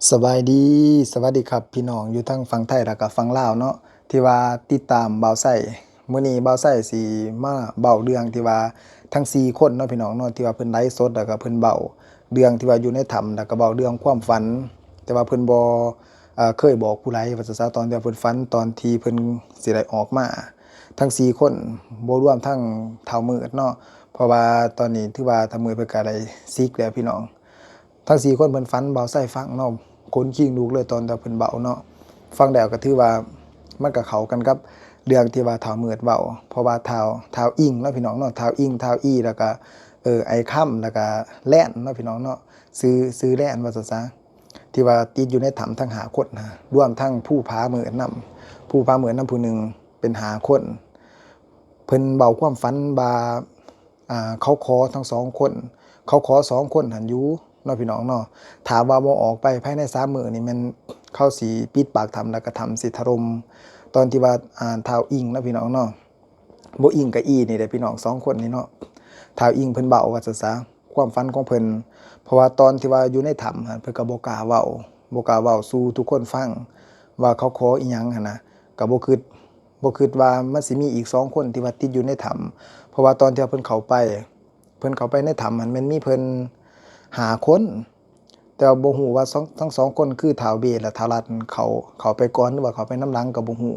ສະບາຍດີ, ສະຫວັດດີຄັບ ພີ່ນ້ອງຢູ່ທັງຝັ່ງໄທ ແລ້ວກະຝັ່ງລາວເນາະ ທີ່ວ່າຕິດຕາມບ່າວໄຊ. ມື້ນີ້ບ່າວໄຊຊິມາເວົ້າເລື່ອງທີ່ວ່າທັງສີ່ຄົນເນາະ ພີ່ນ້ອງເນາະ ທີ່ວ່າເພິ່ນໄລຟ໌ສົດ ແລ້ວກະເພິ່ນເວົ້າເລື່ອງທີ່ວ່າຢູ່ໃນຖ້ຳ ແລ້ວກະເວົ້າເລື່ອງຄວາມຝັນ ແຕ່ວ່າເພິ່ນບໍ່ ເອີ ເຄີຍບອກຜູ້ໃດວ່າຊັ້ນຊະ ຕອນທີ່ວ່າເພິ່ນຝັນ ຕອນທີ່ເພິ່ນຊິໄດ້ອອກມາ. ທັງສີ່ຄົນ ບໍ່ລວມທັງທ້າວມືດເນາະ ເພາະວ່າຕອນນີ້ຖືວ່າທ້າວມືດເພິ່ນກະໄດ້ສິກແລ້ວ ພີ່ນ້ອງ. ທັງສີ່ຄົນເພິ່ນຝັນ ບ່າວໄຊຟັງເນາະ ຂົນຄີງລຸກເລີຍຕອນທີ່ເພິ່ນເວົ້າເນາະ. ຟັງແລ້ວກໍຖືວ່າມັນກໍເຂົ້າກັນກັບເລື່ອງທີ່ວ່າທ້າວມືດເວົ້າ ເພາະວ່າທ້າວ ທ້າວອິງເນາະ ພີ່ນ້ອງເນາະ ທ້າວອິງ ທ້າວອີ ແລ້ວກໍ ເອີ ໄອ້ຄຳ ແລ້ວກໍແລນເນາະ ພີ່ນ້ອງເນາະ ຊື່ ຊື່ແລນວ່າຊັ້ນຊະ ທີ່ວ່າຕິດຢູ່ໃນຖ້ຳທັງຫ້າຄົນນະ ລວມທັງພູຜາມືດນຳ ພູຜາມືດນຳຜູ້ໜຶ່ງ ເປັນຫ້າຄົນ. ເພິ່ນເວົ້າຄວາມຝັນວ່າ ອ່າ ເຂົາຂໍທັງສອງຄົນ ເຂົາຂໍສອງຄົນຫັ້ນຢູ່ເນາະ ພີ່ນ້ອງເນາະ ຖ້າວ່າບໍ່ອອກໄປພາຍໃນສາມມື້ນີ້ ແມ່ນເຂົາຊິປິດປາກຖ້ຳ ແລ້ວກໍຖ້ຳຊິຖະຫຼົ່ມ. ຕອນທີ່ວ່າ ອ່າ ທ້າວອິງເນາະ ພີ່ນ້ອງເນາະ ບໍ່ອິງກໍອີນີ້ແຫຼະ ພີ່ນ້ອງ ສອງຄົນນີ້ເນາະ ທ້າວອິງເພິ່ນເວົ້າວ່າຊັ້ນຊະ ຄວາມຝັນຂອງເພິ່ນ ເພາະວ່າຕອນທີ່ວ່າຢູ່ໃນຖ້ຳຫັ້ນ ເພິ່ນກໍບໍ່ກ້າເວົ້າ ບໍ່ກ້າເວົ້າສູ່ທຸກຄົນຟັງວ່າເຂົາຂໍອີ່ຫຍັງຫັ້ນນະ ກໍບໍ່ຄິດ ບໍ່ຄິດວ່າມັນຊິມີອີກສອງຄົນທີ່ວ່າຕິດຢູ່ໃນຖ້ຳ ເພາະວ່າຕອນທີ່ວ່າເພິ່ນເຂົ້າໄປ ເພິ່ນເຂົ້າໄປໃນຖ້ຳຫັ້ນແມ່ນມີເພິ່ນຫ້າຄົນ ແຕ່ວ່າບໍ່ຮູ້ວ່າສອງ ທັງສອງຄົນຄືທ້າວເບດ ແລະ ທ້າວລັດ ເຂົ້າ ເຂົ້າໄປກ່ອນ ຫຼືວ່າເຂົ້າໄປນຳຫຼັງກໍບໍ່ຮູ້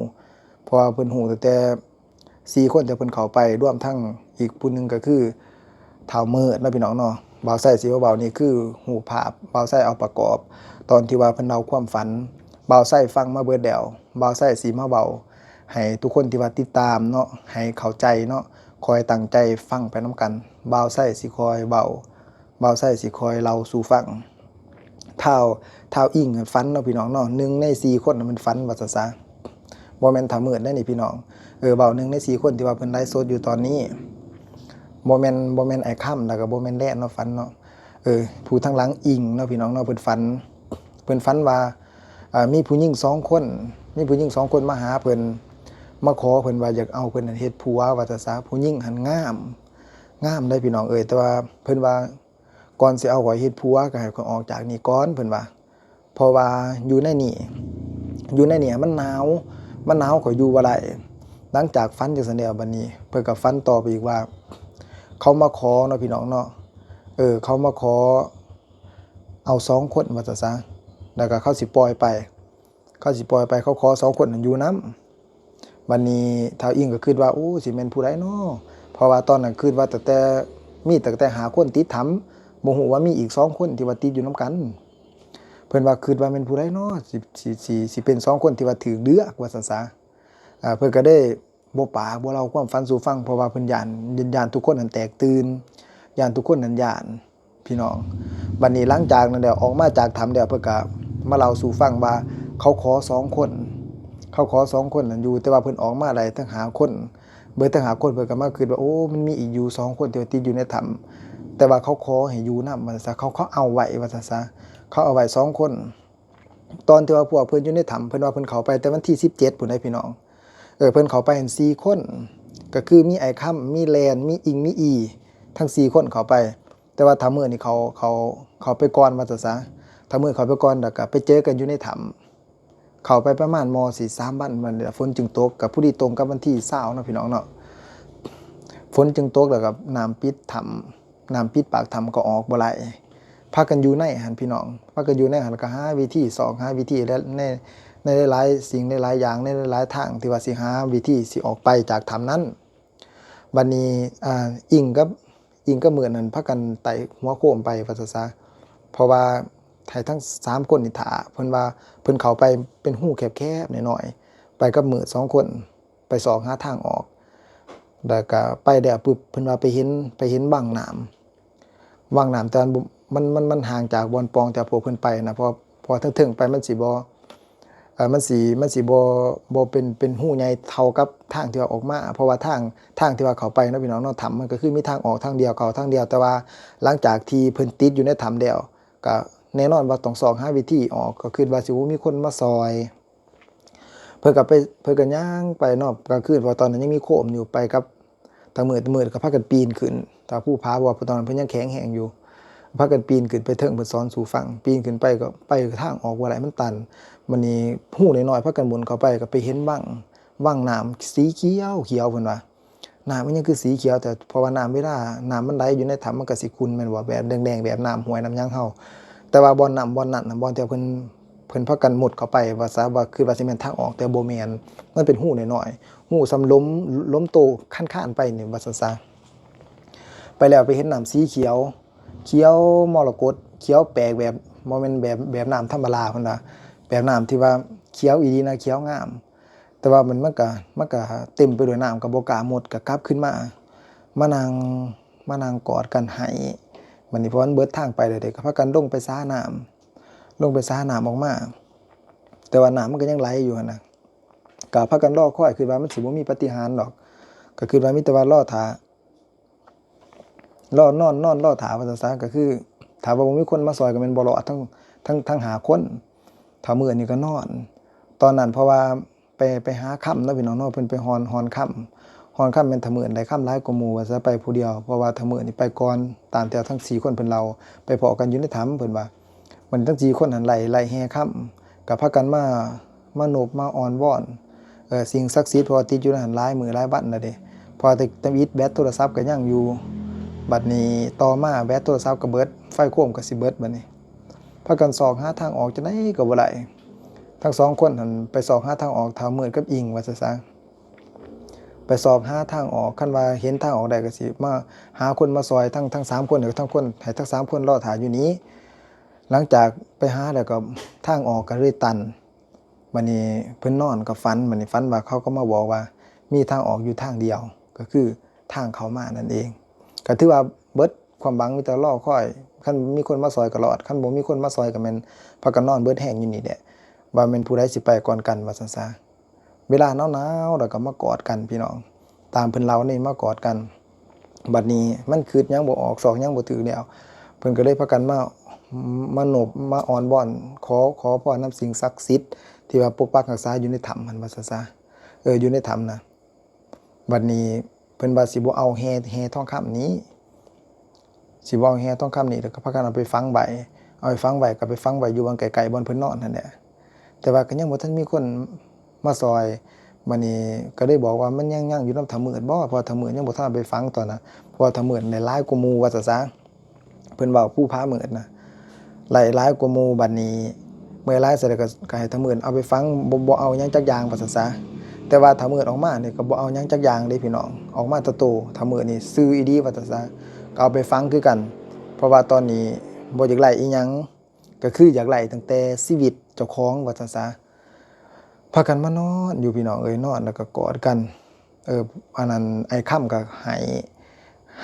ເພາະວ່າເພິ່ນຮູ້ຕັ້ງແຕ່ສີ່ຄົນທີ່ເພິ່ນເຂົ້າໄປ ລວມທັງອີກຜູ້ໜຶ່ງກໍຄືທ້າວມືດເນາະ ພີ່ນ້ອງເນາະ. ບ່າວໄຊຊິມາເວົ້ານີ້ຄືຮູບພາບ ບ່າວໄຊເອົາປະກອບຕອນທີ່ວ່າເພິ່ນເລົ່າຄວາມຝັນ ບ່າວໄຊຟັງມາເບິດແລ້ວ ບ່າວໄຊຊິມາເວົ້າໃຫ້ທຸກຄົນທີ່ວ່າຕິດຕາມເນາະ ໃຫ້ເຂົ້າໃຈເນາະ ຄອຍຕັ້ງໃຈຟັງໄປນຳກັນ ບ່າວໄຊຊິຄອຍເວົ້າ ບ່າວໄຊຊິຄອຍເລົ່າສູ່ຟັງ. ທ້າວ ທ້າວອິງຫັ້ນຝັນເນາະ ພີ່ນ້ອງເນາະ ໜຶ່ງໃນສີ່ຄົນມັນຝັນວ່າຊັ້ນຊະ ບໍ່ແມ່ນທ້າວມືດໃດນີ້ ພີ່ນ້ອງ ເອີ ເວົ້າໜຶ່ງໃນສີ່ຄົນທີ່ວ່າເພິ່ນໄລຟ໌ສົດຢູ່ຕອນນີ້ ບໍ່ແມ່ນ ບໍ່ແມ່ນໄອ້ຄຳ ແລ້ວກໍບໍ່ແມ່ນແລນເນາະ ຝັນເນາະ ເອີ ຜູ້ທາງຫຼັງອິງເນາະ ພີ່ນ້ອງເນາະ ເພິ່ນຝັນ ເພິ່ນຝັນວ່າ ເອີ ມີຜູ້ຍິງສອງຄົນ ມີຜູ້ຍິງສອງຄົນມາຫາເພິ່ນ ມາຂໍເພິ່ນວ່າຢາກເອົາເພິ່ນເຮັດຜົວວ່າຊັ້ນຊະ ຜູ້ຍິງຫັ້ນງາມ ງາມເດ້ ພີ່ນ້ອງເອີຍ ແຕ່ວ່າເພິ່ນວ່າ ກ່ອນຊິເອົາຂ້ອຍເຮັດຜົວ ກໍໃຫ້ຂ້ອຍອອກຈາກນີ້ກ່ອນ ເພິ່ນວ່າ ເພາະວ່າຢູ່ໃນນີ້ ຢູ່ໃນນີ້ມັນໜາວ ມັນໜາວ ຂ້ອຍຢູ່ບໍ່ໄດ້. ຫຼັງຈາກຝັນຈັ່ງຊັ້ນແລ້ວ ບັດນີ້ເພິ່ນກໍຝັນຕໍ່ໄປອີກວ່າ ເຂົາມາຂໍເນາະ ພີ່ນ້ອງເນາະ ເອີ ເຂົາມາຂໍເອົາສອງຄົນວ່າຊັ້ນຊະ ແລ້ວກໍເຂົາຊິປ່ອຍໄປ ເຂົາຊິປ່ອຍໄປ ເຂົາຂໍສອງຄົນນັ້ນຢູ່ນຳ. ບັດນີ້ທ້າວອິງກໍຄິດວ່າ ໂອ້ ຊິແມ່ນຜູ້ໃດນໍ ເພາະວ່າຕອນນັ້ນຄິດວ່າຕັ້ງແຕ່ ມີຕັ້ງແຕ່ຫ້າຄົນຕິດຖ້ຳ ບໍ່ຮູ້ວ່າມີອີກສອງຄົນທີ່ວ່າຕິດຢູ່ນຳກັນ. ເພິ່ນວ່າຄິດວ່າແມ່ນຜູ້ໃດນໍ ຊິ ຊິ ຊິ ຊິເປັນສອງຄົນທີ່ວ່າຖືກເລືອກວ່າຊັ້ນຊະ. ເພິ່ນກໍໄດ້ບໍ່ປາກບໍ່ເລົ່າຄວາມຝັນສູ່ຟັງ ເພາະວ່າເພິ່ນຢ້ານ ຢ້ານທຸກຄົນນັ້ນແຕກຕື່ນ ຢ້ານທຸກຄົນນັ້ນຢ້ານ ພີ່ນ້ອງ. ບັດນີ້ຫຼັງຈາກນັ້ນແລ້ວ ອອກມາຈາກຖ້ຳແລ້ວ ເພິ່ນກະມາເລົ່າສູ່ຟັງວ່າ ເຂົາຂໍສອງຄົນ ເຂົາຂໍສອງຄົນນັ້ນຢູ່ ແຕ່ວ່າເພິ່ນອອກມາໄດ້ທັງຫ້າຄົນ ເບີດທັງຫ້າຄົນ ເພິ່ນກະມາຄິດວ່າ ໂອ້ ມັນມີອີກຢູ່ສອງຄົນທີ່ວ່າຕິດຢູ່ໃນຖ້ຳ ແຕ່ວ່າເຂົາຂໍໃຫ້ຢູ່ນຳວ່າຊັ້ນຊະ ເຂົາ ເຂົາເອົາໄວ້ວ່າຊັ້ນຊະ ເຂົາເອົາໄວ້ສອງຄົນ. ຕອນທີ່ວ່າພວກເພິ່ນຢູ່ໃນຖ້ຳ ເພິ່ນວ່າເພິ່ນເຂົ້າໄປແຕ່ວັນທີສິບເຈັດພຸ້ນເດ້ ພີ່ນ້ອງ ເອີ ເພິ່ນເຂົ້າໄປຫັ້ນສີ່ຄົນ ກໍຄືມີອ້າຍຄຳ ມີແລນ ມີອິງ ມີອີ ທັງສີ່ຄົນເຂົ້າໄປ. ແຕ່ວ່າທ້າວມືດນີ້ເຂົາ ເຂົາ ເຂົ້າໄປກ່ອນວ່າຊັ້ນຊະ ທ້າວມືດເຂົ້າໄປກ່ອນ ແລ້ວກໍໄປເຈີກັນຢູ່ໃນຖ້ຳ ເຂົ້າໄປປະມານມໍຊິສາມວັນ ມັນ ຝົນຈຶ່ງຕົກ ກໍພໍດີຕົງກັບວັນທີຊາວເນາະ ພີ່ນ້ອງເນາະ ຝົນຈຶ່ງຕົກ ແລ້ວກໍນ້ຳປິດຖ້ຳ ນ້ຳປິດປາກຖ້ຳກໍອອກບໍ່ໄດ້ ພາກັນຢູ່ໃນຫັ້ນ ພີ່ນ້ອງ ພາກັນຢູ່ໃນຫັ້ນ ແລ້ວກໍຫາວິທີ ຊອກຫາວິທີ ແລະ ໃນ ໃນຫຼາຍໆສິ່ງ ໃນຫຼາຍຢ່າງ ໃນຫຼາຍໆທາງ ທີ່ວ່າຊິຫາວິທີຊິອອກໄປຈາກຖ້ຳນັ້ນ. ບັດນີ້ ອ່າ ອິງກັບ ອິງກັບມືດນັ້ນພາກັນໄຕ່ຫົວໂຄມໄປວ່າຊັ້ນຊະ ເພາະວ່າໃຫ້ທັງສາມຄົນນີ້ຖ້າ ເພິ່ນວ່າເພິ່ນເຂົ້າໄປເປັນຮູແຄບໆນ້ອຍໆ ໄປກັບມືດສອງຄົນ ໄປຊອກຫາທາງອອກ ແລ້ວກະໄປແລ້ວປຶບ ເພິ່ນວ່າໄປເຫັນ ໄປເຫັນວັງນ້ຳ ວັງນ້ຳ ແຕ່ວ່າມັນ ມັນ ມັນຫ່າງຈາກບ່ອນປ່ອງທີ່ພວກເພິ່ນໄປນະ ເພາະ ເພາະວ່າເທິງໆໄປມັນຊິບໍ່ ເອີ ມັນຊິ ມັນຊິບໍ່ ບໍ່ເປັນ ເປັນຮູໃຫຍ່ເທົ່າກັບທາງທີ່ວ່າອອກມາ ເພາະວ່າທາງ ທາງທີ່ວ່າເຂົ້າໄປເນາະ ພີ່ນ້ອງເນາະ ຖ້ຳມັນກໍຄືມີທາງອອກທາງດຽວ ເຂົ້າທາງດຽວ ແຕ່ວ່າຫຼັງຈາກທີ່ເພິ່ນຕິດຢູ່ໃນຖ້ຳແລ້ວ ກໍແນ່ນອນວ່າຕ້ອງຊອກຫາວິທີອອກ ກໍຄິດວ່າຊິບໍ່ມີຄົນມາຊ່ອຍ ເພິ່ນກໍໄປ ເພິ່ນກໍຍ່າງໄປເນາະ ກາງຄືນ ເພາະວ່າຕອນນັ້ນຍັງມີໂຄມຢູ່ ໄປກັບ ຕາມືດ ຕາມືດກໍພາກັນປີນຂຶ້ນຕາພູຜາ ເພາະວ່າຕອນນັ້ນເພິ່ນຍັງແຂງແຮງຢູ່ ພາກັນປີນຂຶ້ນໄປເທິງ ເພິ່ນສອນສູ່ຟັງ. ປີນຂຶ້ນໄປກໍໄປທາງອອກບໍ່ໄດ້ ມັນຕັນ. ບັດນີ້ຮູນ້ອຍໆ ພາກັນໝຸ່ນເຂົ້າໄປ ກໍໄປເຫັນວັງ ວັງນ້ຳສີຂຽວໆ ເພິ່ນວ່າ. ນ້ຳມັນຫຍັງຄືສີຂຽວແທ້? ເພາະວ່ານ້ຳເວລານ້ຳມັນໄຫຼຢູ່ໃນຖ້ຳ ມັນກໍຊິຂຸ່ນແມ່ນບໍ່? ແບບແດງໆ ແບບນ້ຳຫ້ວຍນ້ຳຫຍັງເຮົາ. ແຕ່ວ່າບ່ອນນ້ຳບ່ອນນັ້ນນະ ບ່ອນທີ່ເພິ່ນ ເພິ່ນພາກັນມຸດເຂົ້າໄປວ່າຊະ ວ່າ ຄິດວ່າຊິແມ່ນທາງອອກ ແຕ່ບໍ່ແມ່ນ. ມັນເປັນຮູນ້ອຍໆ ຮູສ່ຳລົມ ລົມໂຕຄານໆ ໄປນີ້ວ່າຊັ້ນຊະ. ໄປແລ້ວໄປເຫັນນ້ຳສີຂຽວ ຂຽວມໍລະກົດ ຂຽວແປກ ແບບບໍ່ແມ່ນແບບ ແບບນ້ຳທຳມະດາ ເພິ່ນວ່າ ແບບນ້ຳທີ່ວ່າຂຽວອີ່ຫຼີນະ ຂຽວງາມ. ແຕ່ວ່າມັນ ມັນກະ ມັນກະເຕັມໄປດ້ວຍນ້ຳ ກໍບໍ່ກ້າມຸດ ກໍກັບຄືນມາ ມານັ່ງ ມານັ່ງກອດກັນໄຫ້. ບັດນີ້ເພາະມັນເບິດທາງໄປແລ້ວເດ້ ກໍພາກັນລົງໄປສານ້ຳ ລົງໄປສານ້ຳອອກມາ. ແຕ່ວ່ານ້ຳມັນກໍຍັງໄຫຼຢູ່ຫັ້ນນະ ກໍພາກັນລໍຄອຍ ຄິດວ່າມັນຊິບໍ່ມີປາຕິຫານດອກ ກໍຄິດວ່າມີແຕ່ວ່າລໍຖ້າ ລໍ ນອນ ນອນລໍຖ້າວ່າຊັ້ນຊະ. ກໍຄືຖ້າວ່າບໍ່ມີຄົນມາຊ່ອຍ ກໍແມ່ນບໍ່ລອດທັງ ທັງ ທັງຫ້າຄົນ. ທ້າວມືດນີ້ກໍນອນຕອນນັ້ນ ເພາະວ່າໄປ ໄປຫາຄຳເນາະ ພີ່ນ້ອງເນາະ ເພິ່ນໄປຮ່ອນ ຮ່ອນຄຳ ຮ່ອນຄຳ. ແມ່ນທ້າວມືດໄດ້ຄຳຫຼາຍກວ່າໝູ່ວ່າຊະ ໄປຜູ້ດຽວ ເພາະວ່າທ້າວມືດນີ້ໄປກ່ອນ ຕາມທີ່ທັງສີ່ຄົນເພິ່ນເລົ່າ ໄປພໍ້ກັນຢູ່ໃນຖ້ຳ ເພິ່ນວ່າ. ບັດນີ້ທັງສີ່ຄົນຫັ້ນໄລ່ ໄລ່ແຫ່ຄຳ ກໍພາກັນມາ ມານົບມາອ້ອນວອນ ເອີ ສິ່ງສັກສິດ ເພາະວ່າຕິດຢູ່ໃນຫັ້ນຫຼາຍມື້ຫຼາຍວັນແລ້ວເດ້ ເພາະວ່າແຕ່ທຳອິດແບັດໂທລະສັບກໍຍັງຢູ່. ບັດນີ້ຕໍ່ມາແບັດໂທລະສັບກໍເບິດ ໄຟໂຄມກໍຊິເບິດ. ບັດນີ້ພາກັນຊອກຫາທາງອອກຈັ່ງໃດກໍບໍ່ໄດ້ ທັງສອງຄົນຫັ້ນໄປຊອກຫາທາງອອກ ທ້າວມືດກັບອິງວ່າຊັ້ນຊະ ໄປຊອກຫາທາງອອກ. ຄັນວ່າເຫັນທາງອອກໄດ້ກໍຊິມາຫາຄົນມາຊ່ອຍ ທັງ ທັງສາມຄົນ ທັງຄົນ ໃຫ້ທັງສາມຄົນລໍຖ້າຢູ່ນີ້. ຫຼັງຈາກໄປຫາແລ້ວກໍທາງອອກກໍເລີຍຕັນ. ບັດນີ້ເພິ່ນນອນກໍຝັນ ບັດນີ້ຝັນວ່າເຂົາກໍມາບອກວ່າມີທາງອອກຢູ່ທາງດຽວ ກໍຄືທາງເຂົ້າມານັ້ນເອງ. ກໍຖືວ່າເບິດຄວາມຫວັງ ມີແຕ່ລໍຄອຍ ຄັນມີຄົນມາຊ່ອຍກໍລອດ ຄັນບໍ່ມີຄົນມາຊ່ອຍກໍແມ່ນພາກັນນອນເບິດແຮງຢູ່ນີ້ແຫຼະ ວ່າແມ່ນຜູ້ໃດຊິໄປກ່ອນກັນວ່າຊັ້ນຊະ. ເວລາໜາວໆ ແລ້ວກໍມາກອດກັນ ພີ່ນ້ອງ ຕາມເພິ່ນເລົ່ານີ້ ມາກອດກັນ. ບັດນີ້ມັນຄິດຫຍັງບໍ່ອອກ ຊອກຫຍັງບໍ່ຖືກແລ້ວ ເພິ່ນກໍເລີຍພາກັນມາ ມານົບມາອ້ອນວອນ ຂໍ ຂໍພອນນຳສິ່ງສັກສິດທີ່ວ່າປົກປັກຮັກສາຢູ່ໃນຖ້ຳຫັ້ນວ່າຊັ້ນຊະ ເອີ ຢູ່ໃນຖ້ຳນະ. ບັດນີ້ເພິ່ນວ່າຊິບໍ່ເອົາແຮ່ ແຮ່ທອງຄຳນີ້ ຊິບໍ່ເອົາແຮ່ທອງຄຳນີ້ ແລ້ວກໍພາກັນເອົາໄປຝັງໄວ້ ເອົາໄປຝັງໄວ້ ກໍໄປຝັງໄວ້ຢູ່ບ່ອນໃກ້ໆ ບ່ອນເພິ່ນນອນຫັ້ນແຫຼະ. ແຕ່ວ່າກໍຍັງບໍ່ທັນມີຄົນມາຊ່ອຍ. ບັດນີ້ກໍໄດ້ບອກວ່າມັນຍັງ ຍັງຢູ່ນຳທ້າວມືດບໍ ເພາະວ່າທ້າວມືດຍັງບໍ່ທັນເອົາໄປຝັງຕອນນັ້ນ ເພາະວ່າທ້າວມືດໄດ້ຫຼາຍກວ່າໝູ່ວ່າຊັ້ນຊະ. ເພິ່ນເວົ້າພູຜາມືດນະ ໄລ່ຫຼາຍກວ່າໝູ່. ບັດນີ້ເມື່ອຍຫຼາຍເສັດແລ້ວກໍ ກໍໃຫ້ທ້າວມືດເອົາໄປຝັງ ບໍ່ ບໍ່ເອົາຫຍັງຈັກຢ່າງວ່າຊັ້ນຊະ. ແຕ່ວ່າທ້າວມືດອອກມານີ້ກໍບໍ່ເອົາຫຍັງຈັກຢ່າງເດ້ພີ່ນ້ອງ ອອກມາແຕ່ໂຕ. ທ້າວມືດນີ້ຊື່ອີ່ຫຼີວ່າຊັ້ນຊະ ກໍເອົາໄປຝັງຄືກັນ ເພາະວ່າຕອນນີ້ບໍ່ຢາກໄລ່ອີ່ຫຍັງ ກໍຄືຢາກໄລ່ຕັ້ງແຕ່ຊີວິດເຈົ້າຂອງວ່າຊັ້ນຊະ. ພາກັນມານອນຢູ່ພີ່ນ້ອງເອີຍ ນອນແລ້ວກໍກອດກັນ ເອີ ອັນນັ້ນ ອ້າຍຄຳກໍໄຫ້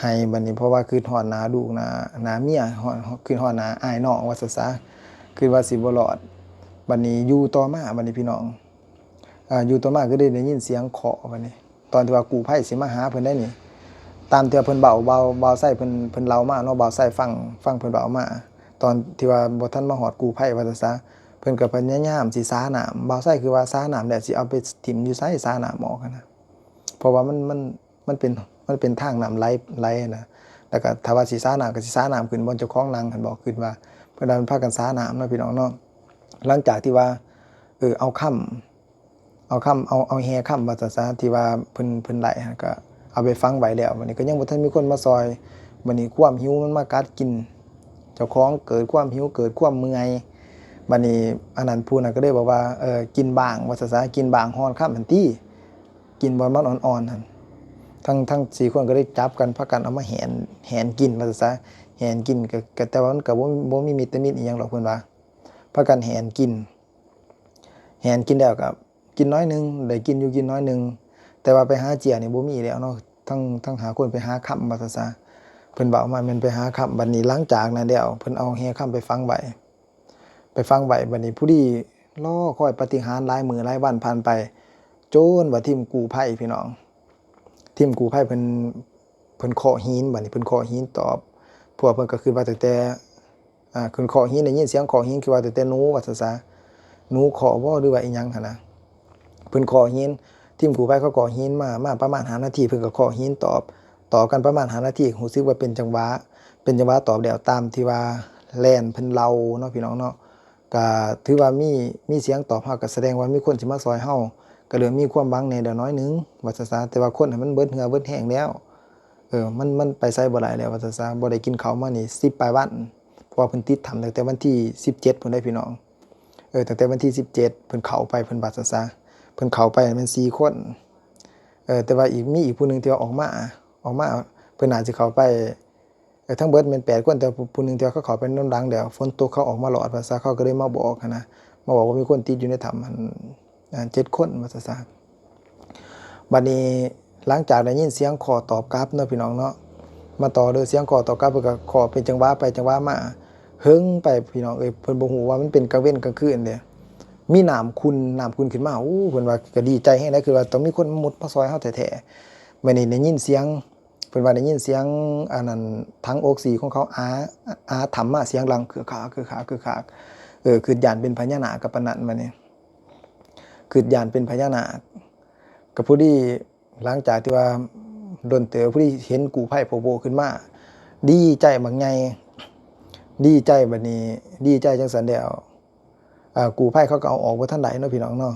ໄຫ້. ບັດນີ້ເພາະວ່າຄິດຮອດໜ້າລູກ ໜ້າ ໜ້າເມຍ ຮອດ ຄິດຮອດໜ້າອ້າຍນ້ອງວ່າຊັ້ນຊະ ຄິດວ່າຊິບໍ່ລອດ. ບັດນີ້ຢູ່ຕໍ່ມາ ບັດນີ້ພີ່ນ້ອງ ອ່າ ຢູ່ຕໍ່ມາກໍໄດ້ ໄດ້ຍິນສຽງເຄາະ. ບັດນີ້ຕອນທີ່ວ່າກູ້ໄພຊິມາຫາເພິ່ນໄດ໋ນີ້ ຕາມທີ່ວ່າເພິ່ນເວົ້າ ບ່າວ ບ່າວໄຊເພິ່ນ ເພິ່ນເລົ່າມາເນາະ ບ່າວໄຊຟັງ ຟັງເພິ່ນເວົ້າມາ ຕອນທີ່ວ່າບໍ່ທັນມາຮອດກູ້ໄພວ່າຊັ້ນຊະ ເພິ່ນກໍພະຍາຍາມຊິສານ້ຳ. ບ່າວໄຊຄືວ່າສານ້ຳແລ້ວຊິເອົາໄປຖິ້ມຢູ່ໃສ ສານ້ຳອອກຫັ້ນນະ ເພາະວ່າມັນ ມັນ ມັນເປັນ ມັນເປັນທາງນ້ຳໄຫຼ ໄຫຼນະ. ແລ້ວກໍຖ້າວ່າຊິສານ້ຳ ກໍຊິສານ້ຳຂຶ້ນບ່ອນເຈົ້າຂອງນັ່ງຫັ້ນບໍ ຄິດວ່າ ເພິ່ນວ່າເພິ່ນພາກັນສານ້ຳເນາະ ພີ່ນ້ອງເນາະ. ຫຼັງຈາກທີ່ວ່າ ເອີ ເອົາຄຳ ເອົາຄຳ ເອົາ ເອົາແຮ່ຄຳວ່າຊັ້ນຊະ ທີ່ວ່າເພິ່ນ ເພິ່ນໄດ້ຫັ້ນ ກໍເອົາໄປຝັງໄວ້ແລ້ວ. ບັດນີ້ກໍຍັງບໍ່ທັນມີຄົນມາຊ່ອຍ. ບັດນີ້ຄວາມຫິວມັນມາກັດກິນເຈົ້າຂອງ ເກີດຄວາມຫິວ ເກີດຄວາມເມື່ອຍ. ບັດນີ້ອັນນັ້ນ ຜູ້ນັ້ນກໍເລີຍບອກວ່າ ເອີ ກິນບ້າງວ່າຊັ້ນຊະ ກິນບ້າງຮ່ອນຄຳຫັ້ນຕິ ກິນບ່ອນມັນອ່ອນໆຫັ້ນ. ທັງ ທັງສີ່ຄົນກໍເລີຍຈັບກັນ ພາກັນເອົາມາແຫນ ແຫນກິນວ່າຊັ້ນຊະ ແຫນກິນ. ກໍ ກໍ ແຕ່ວ່າມັນກໍບໍ່ ບໍ່ມີວິຕາມິນອີ່ຫຍັງດອກ ເພິ່ນວ່າ ພາກັນແຫນກິນ ແຫນກິນແລ້ວກໍກິນໜ້ອຍໜຶ່ງ ໄດ້ກິນຢູ່ກິນໜ້ອຍໜຶ່ງ ແຕ່ວ່າໄປຫາເຈ້ຍນີ້ບໍ່ມີແລ້ວເນາະ. ທັງ ທັງຫ້າຄົນໄປຫາຄຳວ່າຊັ້ນຊະ ເພິ່ນເວົ້າມາແມ່ນໄປຫາຄຳ. ບັດນີ້ຫຼັງຈາກນັ້ນແລ້ວ ເພິ່ນເອົາແຮ່ຄຳໄປຝັງໄວ້ ໄປຝັງໄວ້. ບັດນີ້ພໍດີລໍຄອຍປາຕິຫານຫຼາຍມື້ຫຼາຍວັນຜ່ານໄປ ຈົນວ່າທີມກູ້ໄພ ພີ່ນ້ອງ ທີມກູ້ໄພເພິ່ນ ເພິ່ນເຄາະຫີນ. ບັດນີ້ເພິ່ນເຄາະຫີນຕອບ ພວກເພິ່ນກໍຄິດວ່າຕັ້ງແຕ່ ອ່າ ເພິ່ນເຄາະຫີນ ໄດ້ຍິນສຽງເຄາະຫີນ ຄິດວ່າຕັ້ງແຕ່ໜູວ່າຊັ້ນຊະ ໜູເຄາະບໍ ຫຼືວ່າອີ່ຫຍັງຫັ້ນນະ. ເພິ່ນເຄາະຫີນ ທີມກູ້ໄພເຂົາເຄາະຫີນມາ ມາປະມານຫ້ານາທີ ເພິ່ນກໍເຄາະຫີນຕອບ ຕອບກັນປະມານຫ້ານາທີ ຮູ້ສຶກວ່າເປັນຈັງຫວະ. ເປັນຈັງຫວະຕອບແລ້ວຕາມທີ່ວ່າແລ່ນເພິ່ນເລົ່າເນາະ ພີ່ນ້ອງເນາະ. ກະຖືວ່າມີ ມີສຽງຕອບຮັບ ກະສະແດງວ່າມີຄົນຊິມາຊ່ອຍເຮົາ ກະເລີ່ມມີຄວາມຫວັງແດ່ດຽວໜ້ອຍໜຶ່ງວ່າຊັ້ນຊະ. ແຕ່ວ່າຄົນຫັ້ນມັນເບິດເຫື່ອເບິດແຮງແລ້ວ ເອີ ມັນ ມັນໄປໃສບໍ່ໄດ້ແລ້ວວ່າຊັ້ນຊະ. ບໍ່ໄດ້ກິນເຂົ້າມານີ້ສິບປາຍວັນ ເພາະວ່າເພິ່ນຕິດຖ້ຳຕັ້ງແຕ່ວັນທີສິບເຈັດພຸ້ນເດ້ ພີ່ນ້ອງ. ເອີ ຕັ້ງແຕ່ວັນທີສິບເຈັດເພິ່ນເຂົ້າໄປ ເພິ່ນວ່າຊັ້ນຊະ. ເພິ່ນເຂົ້າໄປແມ່ນສີ່ຄົນ ເອີ ແຕ່ວ່າອີກ ມີອີກຜູ້ໜຶ່ງທີ່ວ່າອອກມາ ອອກມາ ເພິ່ນໜ້າຊິເຂົ້າໄປ ເອີ ທັງເບິດແມ່ນແປດຄົນ ແຕ່ວ່າຜູ້ ຜູ້ໜຶ່ງທີ່ວ່າເຂົາເຂົ້າໄປນຳຫຼັງແລ້ວ ຝົນຕົກເຂົາອອກມາລອດວ່າຊະ. ເຂົາກໍເລີຍມາບອກຫັ້ນນະ ມາບອກວ່າມີຄົນຕິດຢູ່ໃນຖ້ຳຫັ້ນ ເຈັດຄົນວ່າຊັ້ນຊະ. ບັດນີ້ຫຼັງຈາກໄດ້ຍິນສຽງເຄາະຕອບກັບເນາະ ພີ່ນ້ອງເນາະ ມາຕໍ່ເດີ ສຽງເຄາະຕອບກັບ ເພິ່ນກໍເຄາະເປັນຈັງຫວະໄປຈັງຫວະມາ ເຫິງໄປ ພີ່ນ້ອງເອີຍ. ເພິ່ນບໍ່ຮູ້ວ່າມັນເປັນກາງເວັນກາງຄືນເດ້ ມີນ້ຳຂຸ່ນ ນ້ຳຂຸ່ນຂຶ້ນມາ. ໂອ້ ເພິ່ນວ່າກໍດີໃຈແຮງເດ້ ຄືວ່າຕ້ອງມີຄົນມາມຸດມາຊ່ອຍເຮົາແທ້ໆ. ບັດນີ້ໄດ້ຍິນສຽງ ເພິ່ນວ່າໄດ້ຍິນສຽງອັນນັ້ນ ຖັງອົກຊີຂອງເຂົາອາ ອາຖ້ຳມາ ສຽງດັງຄືຄາກ ຄືຄາກ ຄືຄາກ. ເອີ ຄິດຢ້ານເປັນພະຍານາກກັບປານນັ້ນ. ບັດນີ້ຄິດຢ້ານເປັນພະຍານາກ ກໍພໍດີຫຼັງຈາກທີ່ວ່າດົນເຕີບ ພໍດີເຫັນກູ້ໄພໂຜລ່ຂຶ້ນມາ ດີໃຈບັກໃຫຍ່ ດີໃຈ. ບັດນີ້ດີໃຈຈັ່ງຊັ້ນແລ້ວ ອ່າ ກູ້ໄພເຂົາກໍເອົາອອກບໍ່ທັນໄດ້ເນາະ ພີ່ນ້ອງເນາະ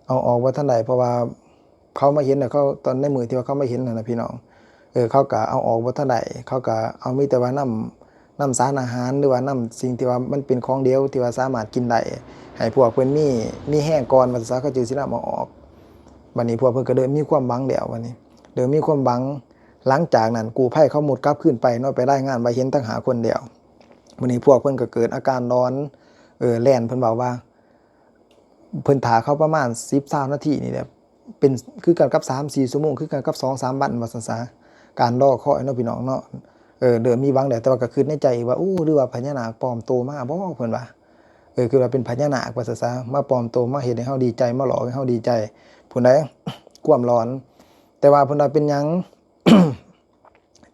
ເອົາອອກບໍ່ທັນໄດ້ ເພາະວ່າເຂົາມາເຫັນແລ້ວ ເຂົາ ຕອນໃນມື້ທີ່ວ່າເຂົາມາເຫັນຫັ້ນນະ ພີ່ນ້ອງ ເອີ ເຂົາກໍເອົາອອກບໍ່ທັນໄດ້ ເຂົາກໍເອົາມີແຕ່ວ່ານຳ ນຳສານອາຫານ ຫຼືວ່ານຳສິ່ງທີ່ວ່າມັນເປັນຂອງເຫຼວທີ່ວ່າສາມາດກິນໄດ້ ໃຫ້ພວກເພິ່ນມີ ມີແຮງກ່ອນວ່າຊັ້ນຊະ ເຂົາຈຶ່ງຊິນຳເອົາອອກ. ບັດນີ້ພວກເພິ່ນກໍເລີ່ມມີຄວາມຫວັງແລ້ວ ບັດນີ້ເລີ່ມມີຄວາມຫວັງ. ຫຼັງຈາກນັ້ນກູ້ໄພເຂົາມຸດກັບຄືນໄປເນາະ ໄປລາຍງານວ່າເຫັນທັງຫ້າຄົນແລ້ວ. ບັດນີ້ພວກເພິ່ນກໍເກີດອາການຫຼອນ ເອີ ແລ່ນ ເພິ່ນເວົ້າວ່າ ເພິ່ນຖ້າເຂົາປະມານສິບ ຊາວນາທີນີ້ແຫຼະ ເປັນຄືກັນກັບສາມສີ່ຊົ່ວໂມງ ຄືກັນກັບສອງສາມວັນວ່າຊັ້ນຊະ. ການລໍຄອຍເນາະ ພີ່ນ້ອງເນາະ ເອີ ເລີ່ມມີຫວັງແລ້ວ ແຕ່ວ່າກໍຄິດໃນໃຈອີກວ່າ ໂອ້ ຫຼືວ່າພະຍານາກປອມໂຕມາບໍ ເພິ່ນວ່າ ເອີ ຄືວ່າເປັນພະຍານາກວ່າຊັ້ນຊະ ມາປອມໂຕ ມາເຮັດໃຫ້ເຮົາດີໃຈ ມາຫຼອກໃຫ້ເຮົາດີໃຈ ພຸ້ນໃດ໋ ຄວາມຫຼອນ. ແຕ່ວ່າເພິ່ນວ່າເປັນຫຍັງ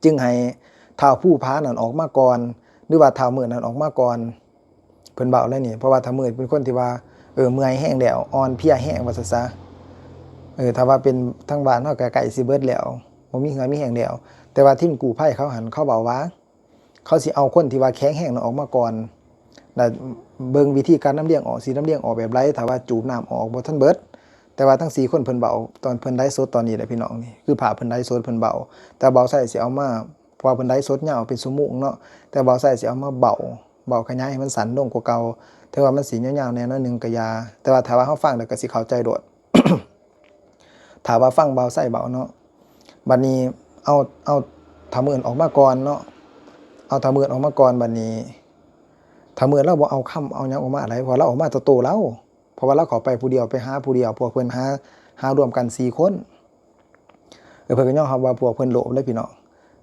ຈຶ່ງໃຫ້ທ້າວພູຜານັ້ນອອກມາກ່ອນ ຫຼືວ່າທ້າວມືດນັ້ນອອກມາກ່ອນ ເພິ່ນເວົ້າແນວນີ້. ເພາະວ່າທ້າວມືດເປັນຄົນທີ່ວ່າ ເອີ ເມື່ອຍແຮງແລ້ວ ອ່ອນເພຍແຮງວ່າຊັ້ນຊະ. ເອີ ຖ້າວ່າເປັນທາງບ້ານເຮົາກໍໃກ້ຊິເບິດແລ້ວ ບໍ່ມີເຫື່ອມີແຮງແລ້ວ. ແຕ່ວ່າທີມກູ້ໄພເຂົາຫັ້ນ ເຂົາເວົ້າວ່າ ເຂົາຊິເອົາຄົນທີ່ວ່າແຂງແຮງນັ້ນອອກມາກ່ອນ ແລະ ເບິ່ງວິທີການລຳລຽງອອກ ຊິລຳລຽງອອກແບບໃດ ຖ້າວ່າຈູບນ້ຳອອກບໍ່ທັນເບິດ. ແຕ່ວ່າທັງສີ່ຄົນເພິ່ນເວົ້າຕອນເພິ່ນໄລສົດຕອນນີ້ແຫຼະ ພີ່ນ້ອງ ນີ້ຄືພາບເພິ່ນໄລສົດເພິ່ນເວົ້າ. ແຕ່ບ່າວໄຊຊິເອົາມາ ເພາະວ່າເພິ່ນໄລສົດຍາວເປັນຊົ່ວໂມງເນາະ ແຕ່ບ່າວໄຊຊິເອົາມາເວົ້າ ເວົ້າຂະຫຍາຍໃຫ້ມັນສັ້ນລົງກວ່າເກົ່າ. ເຖິງວ່າມັນຊິຍາວໆແດ່ໜ້ອຍໜຶ່ງກໍຢ່າ ແຕ່ວ່າຖ້າວ່າເຮົາຟັງແລ້ວກໍຊິເຂົ້າໃຈໂລດ. ຖ້າວ່າຟັງບ່າວໄຊເວົ້າເນາະ ບັດນີ້ເອົາ ເອົາທ້າວມືດອອກມາກ່ອນເນາະ ເອົາທ້າວມືດອອກມາກ່ອນ. ບັດນີ້ທ້າວມືດລາວບໍ່ເອົາຄຳເອົາຫຍັງອອກມາຫຼາຍ ເພາະລາວອອກມາແຕ່ໂຕລາວ ເພາະວ່າລາວເຂົ້າໄປຜູ້ດຽວ ໄປຫາຜູ້ດຽວ ພວກເພິ່ນຫາ ຫາລວມກັນສີ່ຄົນ. ເອີ ເພິ່ນກໍຍອມຮັບວ່າພວກເພິ່ນໂລບເດ້ ພີ່ນ້ອງ.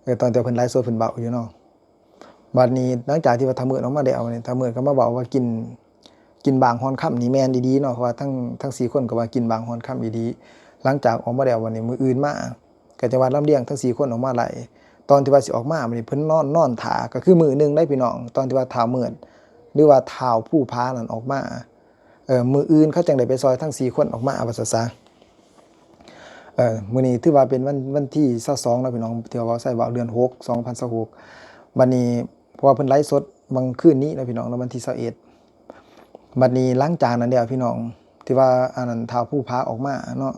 ເອີ ຕອນທີ່ເພິ່ນໄລສົດເພິ່ນເວົ້າຢູ່ເນາະ. ບັດນີ້ຫຼັງຈາກທີ່ວ່າທ້າວມືດອອກມາແລ້ວນີ້ ທ້າວມືດກໍມາເວົ້າວ່າກິນ ກິນບາງຮ່ອນຄຳນີ້ແມ່ນອີ່ຫຼີເນາະ ເພາະວ່າທັງ ທັງສີ່ຄົນກໍວ່າກິນບາງຮ່ອນຄຳອີ່ຫຼີ. ຫຼັງຈາກອອກມາແລ້ວ ວັນນີ້ມື້ອື່ນມາ ກໍຈະວ່າລຳລຽງທັງສີ່ຄົນອອກມາໄລ່. ຕອນທີ່ວ່າຊິອອກມາ ບັດນີ້ເພິ່ນນອນ ນອນຖ້າ ກໍຄືມື້ໜຶ່ງໄດ໋ ພີ່ນ້ອງ ຕອນທີ່ວ່າທ້າວມືດ ຫຼືວ່າທ້າວພູຜານັ້ນອອກມາ. ເອີ ມື້ອື່ນເຂົາຈັ່ງໄດ້ໄປຊ່ອຍທັງສີ່ຄົນອອກມາ ວ່າຊັ້ນຊະ. ເອີ ມື້ນີ້ຖືວ່າເປັນວັນ ວັນທີຊາວສອງເນາະ ພີ່ນ້ອງ ທີ່ວ່າບ່າວໄຊເວົ້າ ເດືອນຫົກ ສອງພັນຊາວຫົກ. ບັດນີ້ ເພາະວ່າເພິ່ນໄລສົດຫວ່າງຄືນນີ້ເນາະ ພີ່ນ້ອງເນາະ ວັນທີຊາວເອັດ. ບັດນີ້ຫຼັງຈາກນັ້ນແລ້ວ ພີ່ນ້ອງ ທີ່ວ່າອັນນັ້ນ ທ້າວພູຜາອອກມາເນາະ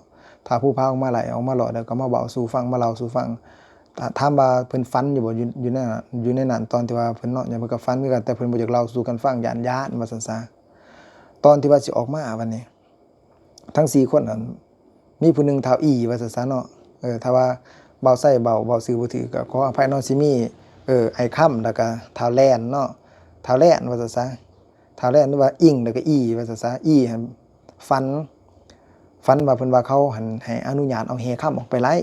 ທ້າວພູຜາອອກມາໄລ່ ອອກມາຫຼອດ ແລ້ວກໍມາເວົ້າສູ່ຟັງ ມາເລົ່າສູ່ຟັງ. ຖາ ຖາມວ່າເພິ່ນຝັນຢູ່ບໍ່ ຢູ່ ຢູ່ໃນ ຢູ່ໃນນັ້ນ ຕອນທີ່ວ່າເພິ່ນນອນຢູ່ ເພິ່ນກໍຝັນຄືກັນ ແຕ່ເພິ່ນບໍ່ຢາກເລົ່າສູ່ກັນຟັງ ຢ້ານ ຢ້ານ ວ່າຊັ້ນຊະ. ຕອນທີ່ວ່າຊິອອກມາບັດນີ້ ທັງສີ່ຄົນນັ້ນ ມີຜູ້ໜຶ່ງທ້າວອີ່ ວ່າຊັ້ນຊະເນາະ. ເອີ ຖ້າວ່າບ່າວໄຊເວົ້າ ເວົ້າຊື່ບໍ່ຖືກ ກໍຂໍອະໄພເນາະ. ຊິມີ ເອີ ອ້າຍຄຳ ແລ້ວກໍທ້າວແລນເນາະ ທ້າວແລນ ວ່າຊັ້ນຊະ ທ້າວແລນ ຫຼືວ່າອີ່ງ ແລ້ວກໍອີ່ ວ່າຊັ້ນຊະ. ອີ່ຫັ້ນຝັນ ຝັນວ່າເພິ່ນວ່າເຂົາຫັ້ນໃຫ້ອະນຸຍາດເອົາແຮ່ຄຳອອກໄປໄລ່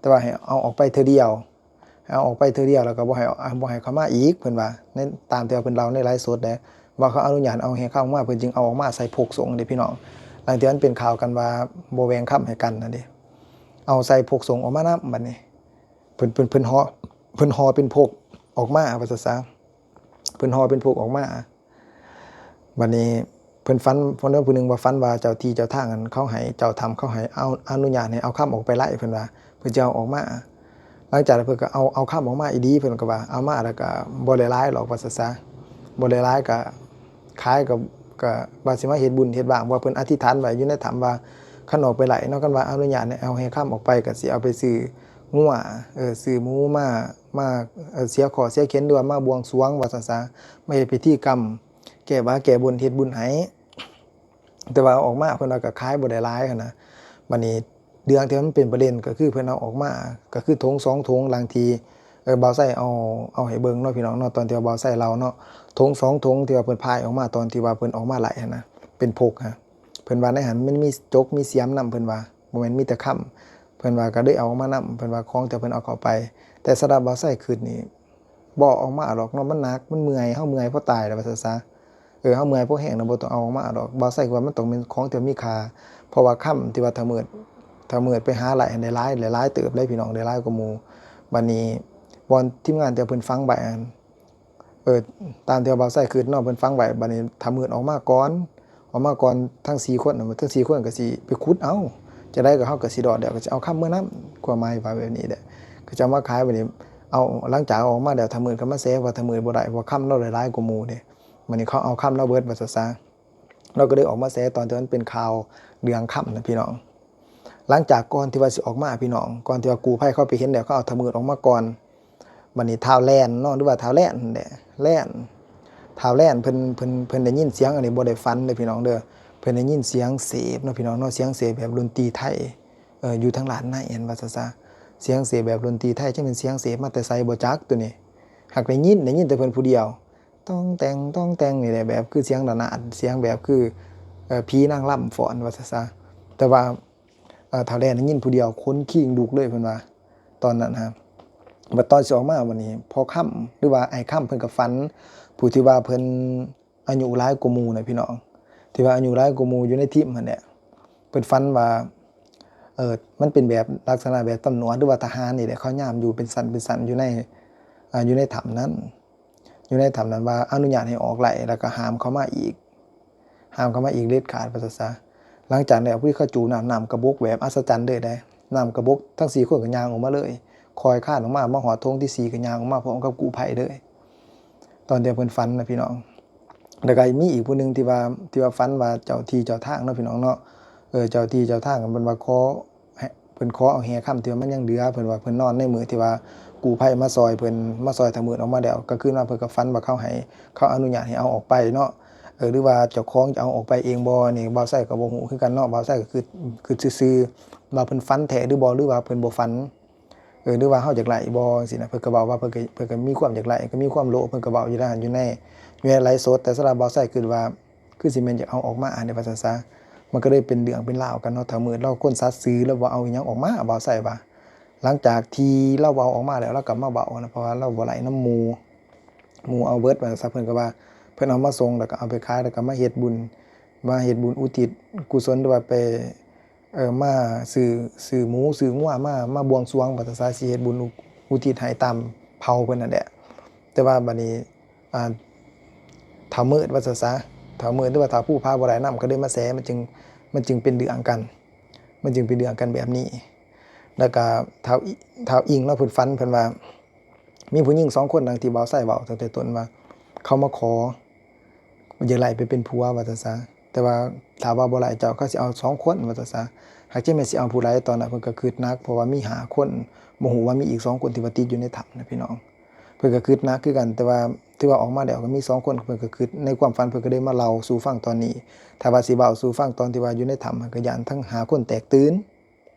ແຕ່ວ່າໃຫ້ເອົາອອກໄປເທື່ອດຽວ ເອົາອອກໄປເທື່ອດຽວ ແລ້ວກໍບໍ່ໃຫ້ ບໍ່ໃຫ້ເຂົ້າມາອີກ ເພິ່ນວ່າ ໃນ ຕາມທີ່ວ່າເພິ່ນເລົ່າໃນໄລຟ໌ສົດເດ້ ວ່າເຂົາອະນຸຍາດເອົາແຮ່ຄຳອອກມາ ເພິ່ນຈຶ່ງເອົາອອກມາໃສ່ພົກສົງເດ້ພີ່ນ້ອງ. ຫຼັງຈາກນັ້ນເປັນຂ່າວກັນວ່າບໍ່ແບ່ງຄຳໃຫ້ກັນຫັ້ນເດ້ ເອົາໃສ່ພົກສົງອອກມານຳ. ບັດນີ້ເພິ່ນ ເພິ່ນ ເພິ່ນຫໍ່ ເພິ່ນຫໍ່ເປັນພົກອອກມາ ວ່າຊັ້ນຊະ ເພິ່ນຫໍ່ເປັນພົກອອກມາ. ບັດນີ້ເພິ່ນຝັນ ຄົນຜູ້ໜຶ່ງວ່າຝັນວ່າເຈົ້າທີ່ເຈົ້າທາງຫັ້ນ ເຂົາໃຫ້ ເຈົ້າຖ້ຳເຂົາໃຫ້ເອົາ ອະນຸຍາດໃຫ້ເອົາຄຳອອກໄປໄລ່ ເພິ່ນວ່າ ເພິ່ນຈະເອົາອອກມາ. ຫຼັງຈາກນັ້ນເພິ່ນກໍເອົາ ເອົາຄຳອອກມາອີ່ຫຼີ ເພິ່ນກໍວ່າເອົາມາແລ້ວກໍບໍ່ໄດ້ຫຼາຍຫຼອກວ່າຊັ້ນຊະ ບໍ່ໄດ້ຫຼາຍກໍຂາຍ ກໍ ກໍວ່າຊິມາເຮັດບຸນເຮັດຫວ່າງ ເພາະວ່າເພິ່ນອະທິຖານໄວ້ຢູ່ໃນຖ້ຳວ່າ ຄັນອອກໄປໄລ່ເນາະ ຄັນວ່າອະນຸຍາດໃຫ້ເອົາແຮ່ຄຳອອກໄປ ກໍຊິເອົາໄປຊື້ງົວ ເອີ ຊື້ໝູມາ ມາ ເອີ ເສຍຂໍ້ເສຍເຂັນ ຫຼືວ່າມາບວງສວງວ່າຊັ້ນຊະ ມາເຮັດພິທີກຳແກ້ຫວາແກ້ບົນ ເຮັດບຸນໃຫ້. ແຕ່ວ່າເອົາອອກມາເພິ່ນວ່າກໍຂາຍບໍ່ໄດ້ຫຼາຍຫັ້ນນະ. ບັດນີ້ເລື່ອງທີ່ມັນເປັນປະເດັນກໍຄືເພິ່ນເອົາອອກມາ ກໍຄືຖົງສອງຖົງ ຫຼັງທີ່ ເອີ ບ່າວໄຊເອົາ ເອົາໃຫ້ເບິ່ງເນາະພີ່ນ້ອງເນາະ ຕອນທີ່ວ່າບ່າວໄຊເລົ່າເນາະ ຖົງສອງຖົງທີ່ວ່າເພິ່ນພາຍອອກມາຕອນທີ່ວ່າເພິ່ນອອກມາໄລ່ຫັ້ນນະ ເປັນພົກຫັ້ນ ເພິ່ນວ່າໃນຫັ້ນມັນມີຈົກມີສຽມນຳ ເພິ່ນວ່າ ບໍ່ແມ່ນມີແຕ່ຄຳ ເພິ່ນວ່າກໍເລີຍເອົາອອກມານຳ ເພິ່ນວ່າຂອງທີ່ເພິ່ນເອົາເຂົ້າໄປ. ແຕ່ສຳລັບບ່າວໄຊຄິດນີ້ ບໍ່ເອົາອອກມາດອກເນາະ ມັນໜັກ ມັນເມື່ອຍ ເຮົາເມື່ອຍພໍຕາຍແລ້ວວ່າຊັ້ນຊະ ເອີ ເຮົາເມື່ອຍພໍແຮງແລ້ວ ບໍ່ຕ້ອງເອົາອອກມາດອກ. ບ່າວໄຊຄິດວ່າມັນຕ້ອງແມ່ນຂອງທີ່ມີຄ່າ ເພາະວ່າຄຳທີ່ວ່າທ້າວມືດ ທ້າວມືດໄປຫາໄລ່ຫັ້ນ ໄດ້ຫຼາຍ ໄດ້ຫຼາຍເຕີບເດ້ພີ່ນ້ອງ ໄດ້ຫຼາຍກວ່າໝູ່. ບັດນີ້ບ່ອນທີມງານທີ່ເພິ່ນຝັງໄວ້ຫັ້ນ ເອີ ຕາມທີ່ວ່າບ່າວໄຊຄິດເນາະ ເພິ່ນຝັງໄວ້ ບັດນີ້ທ້າວມືດອອກມາກ່ອນ ອອກມາກ່ອນທັງສີ່ຄົນ ທັງສີ່ຄົນກໍຊິໄປຂຸດເອົາ ຈັ່ງໃດກໍເຮົາກໍຊິລອດແລ້ວ ກໍຊິເອົາຄຳເມືອນຳ ຄວາມໝາຍວ່າແບບນີ້ແຫຼະ ກໍຈະເອົາມາຂາຍ. ບັດນີ້ເອົາ ຫຼັງຈາກເອົາອອກມາແລ້ວ ທ້າວມືດກໍມາແຊວ່າທ້າວມືດບໍ່ໄດ້ ເພາະຄຳລາວໄດ້ຫຼາຍກວ່າໝູ່ເດ້. ບັດນີ້ເຂົາເອົາຄຳລາວເບິດວ່າຊັ້ນຊະ ລາວກໍເລີຍອອກມາແຊຕອນທີ່ມັນເປັນຂ່າວເລື່ອງຄຳນະພີ່ນ້ອງ. ຫຼັງຈາກກ່ອນທີ່ວ່າຊິອອກມາພີ່ນ້ອງ ກ່ອນທີ່ວ່າກູ້ໄພເຂົາໄປເຫັນແລ້ວ ເຂົາເອົາທ້າວມືດອອກມາກ່ອນ. ບັດນີ້ທ້າວແລນເນາະ ຫຼືວ່າທ້າວແລນຫັ້ນແຫຼະ ແລນ ທ້າວແລນເພິ່ນ ເພິ່ນ ເພິ່ນໄດ້ຍິນສຽງ ອັນນີ້ບໍ່ໄດ້ຝັນເດີພີ່ນ້ອງເດີ ເພິ່ນໄດ້ຍິນສຽງເສບເນາະພີ່ນ້ອງເນາະ ສຽງເສບແບບດົນຕີໄທ ເອີ ຢູ່ທາງລາດໃນຫັ້ນວ່າຊັ້ນຊະ ສຽງເສບແບບດົນຕີໄທ ຈັກແມ່ນສຽງເສບມາແຕ່ໃສບໍ່ຈັກໂຕນີ້ ຫາກໄດ້ຍິນ ໄດ້ຍິນແຕ່ເພິ່ນຜູ້ດຽວ ຕ້ອງແຕ່ງ ຕ້ອງແຕ່ງ ນີ້ແຫຼະ ແບບຄືສຽງລະນາດ ສຽງແບບຄື ເອີ ຜີນາງລຳຟ້ອນວ່າຊັ້ນຊະ. ແຕ່ວ່າ ເອີ ທ້າວແລນໄດ້ຍິນຜູ້ດຽວ ຂົນຄີງລຸກເລີຍເພິ່ນວ່າ ຕອນນັ້ນຫັ້ນ. ບັດຕອນຊິອອກມາບັດນີ້ ພໍ່ຄຳ ຫຼືວ່າອ້າຍຄຳ ເພິ່ນກໍຝັນ ຜູ້ທີ່ວ່າເພິ່ນອາຍຸຫຼາຍກວ່າໝູ່ນະພີ່ນ້ອງ ທີ່ວ່າອາຍຸຫຼາຍກວ່າໝູ່ຢູ່ໃນທີມຫັ້ນແຫຼະ ເພິ່ນຝັນວ່າ ເອີ ມັນເປັນແບບລັກສະນະແບບຕຳຫຼວດ ຫຼືວ່າທະຫານນີ້ແຫຼະ ເຂົາຍາມຢູ່ເປັນຊັ້ນເປັນຊັ້ນ ຢູ່ໃນ ອ່າ ຢູ່ໃນຖ້ຳນັ້ນ ຢູ່ໃນຖ້ຳນັ້ນວ່າອະນຸຍາດໃຫ້ອອກໄລ່ ແລ້ວກໍຫ້າມເຂົ້າມາອີກ ຫ້າມເຂົ້າມາອີກເດັດຂາດວ່າຊັ້ນຊະ. ຫຼັງຈາກນັ້ນແລ້ວ ຜູ້ທີ່ເຂົາຈູນ້ຳ ນ້ຳກະບົກແບບອັດສະຈັນເລີຍເດ້ ນ້ຳກະບົກ ທັງສີ່ຄົນກໍຍ່າງອອກມາເລີຍ ຄ່ອຍຄານອອກມາ ມາຮອດຖົງທີສີ່ກໍຍ່າງອອກມາພ້ອມກັບກູ້ໄພເລີຍ ຕອນທີ່ເພິ່ນຝັນນະພີ່ນ້ອງ. ແລ້ວກໍມີອີກຜູ້ໜຶ່ງທີ່ວ່າ ທີ່ວ່າຝັນວ່າເຈົ້າທີ່ເຈົ້າທາງເນາະພີ່ນ້ອງເນາະ ເອີ ເຈົ້າທີ່ເຈົ້າທາງເພິ່ນວ່າຂໍ ໃຫ້ ເພິ່ນຂໍເອົາແຮ່ຄຳທີ່ວ່າມັນຍັງເຫຼືອ ເພິ່ນວ່າເພິ່ນນອນໃນມື້ທີ່ວ່າກູ້ໄພມາຊ່ອຍເພິ່ນ ມາຊ່ອຍທ້າວມືດອອກມາແລ້ວ ກາງຄືນມາເພິ່ນກໍຝັນວ່າເຂົາໃຫ້ ເຂົາອະນຸຍາດໃຫ້ເອົາອອກໄປເນາະ ເອີ ຫຼືວ່າເຈົ້າຂອງຈະເອົາອອກໄປເອງບໍ່ ນີ້ບ່າວໄຊກໍບໍ່ຮູ້ຄືກັນເນາະ. ບ່າວໄຊກໍຄິດ ຄິດຊື່ໆ ວ່າເພິ່ນຝັນແທ້ຫຼືບໍ່ ຫຼືວ່າເພິ່ນບໍ່ຝັນ ເອີ ຫຼືວ່າເຮົາຢາກໄລ່ບໍ່ ຈັ່ງຊີ້ນະ ເພິ່ນກໍເວົ້າວ່າເພິ່ນກໍ ເພິ່ນກໍມີຄວາມຢາກໄລ່ ກໍມີຄວາມໂລບ ເພິ່ນກໍເວົ້າຢູ່ໃນ ຢູ່ໃນ ຢູ່ໃນໄລຟ໌ສົດ ແຕ່ສຳລັບບ່າວໄຊຄິດວ່າ ຄືຊິແມ່ນຢາກເອົາອອກມານີ້ວ່າຊັ້ນຊະ ມັນກໍເລີຍເປັນເລື່ອງເປັນລາວກັນເນາະ. ທ້າວມືດລາວຄົນສັດຊື່ ລາວບໍ່ເອົາອີ່ຫຍັງອອກມາ ບ່າວໄຊວ່າ ຫຼັງຈາກທີ່ລາວເວົ້າອອກມາແລ້ວ ລາວກໍມາເວົ້ານະ ເພາະວ່າລາວບໍ່ໄລ່ນຳໝູ່ ໝູ່ເອົາເບິດວ່າຊັ້ນຊະ. ເພິ່ນກໍວ່າເພິ່ນເອົາມາສົ່ງ ແລ້ວກໍເອົາໄປຂາຍ ແລ້ວກໍມາເຮັດບຸນ ມາເຮັດບຸນອຸທິດກຸສົນ ຫຼືວ່າໄປ ເອີ ມາຊື້ ຊື້ໝູ ຊື້ງົວມາ ມາບວງສວງວ່າຊັ້ນຊະ ຊິເຮັດບຸນອຸ ອຸທິດໃຫ້ຕາມເຜົ່າເພິ່ນຫັ້ນແຫຼະ. ແຕ່ວ່າບັດນີ້ ອ່າ ທ້າວມືດວ່າຊັ້ນຊະ ທ້າວມືດ ຫຼືວ່າທ້າວພູຜາບໍ່ໄດ້ນຳ ກໍເລີຍມາແຊ ມັນຈຶ່ງ ມັນຈຶ່ງເປັນເລື່ອງກັນ ມັນຈຶ່ງເປັນເລື່ອງກັນແບບນີ້. ແລ້ວກໍທ້າວ ທ້າວອິງເນາະ ເພິ່ນຝັນ ເພິ່ນວ່າ ມີຜູ້ຍິງສອງຄົນ ດັ່ງທີ່ບ່າວໄຊເວົ້າຕັ້ງແຕ່ຕົ້ນວ່າ ເຂົາມາຂໍ ຢາກໄດ້ໄປເປັນຜົວວ່າຊັ້ນຊະ ແຕ່ວ່າຖ້າວ່າບໍ່ໄດ້ເຈົ້າ ເຂົາຊິເອົາສອງຄົນວ່າຊັ້ນຊະ ຫາກຈັກແມ່ນຊິເອົາຜູ້ໃດ. ຕອນນັ້ນເພິ່ນກໍຄິດໜັກ ເພາະວ່າມີຫ້າຄົນ ບໍ່ຮູ້ວ່າມີອີກສອງຄົນທີ່ວ່າຕິດຢູ່ໃນຖ້ຳນະພີ່ນ້ອງ. ເພິ່ນກໍຄິດໜັກຄືກັນ ແຕ່ວ່າຖືວ່າອອກມາແລ້ວກໍມີສອງຄົນ ເພິ່ນກໍຄິດໃນຄວາມຝັນ ເພິ່ນກໍໄດ້ມາເລົ່າສູ່ຟັງຕອນນີ້. ຖ້າວ່າຊິເວົ້າສູ່ຟັງຕອນທີ່ວ່າຢູ່ໃນຖ້ຳ ກໍຢ້ານທັງຫ້າຄົນແຕກຕື່ນ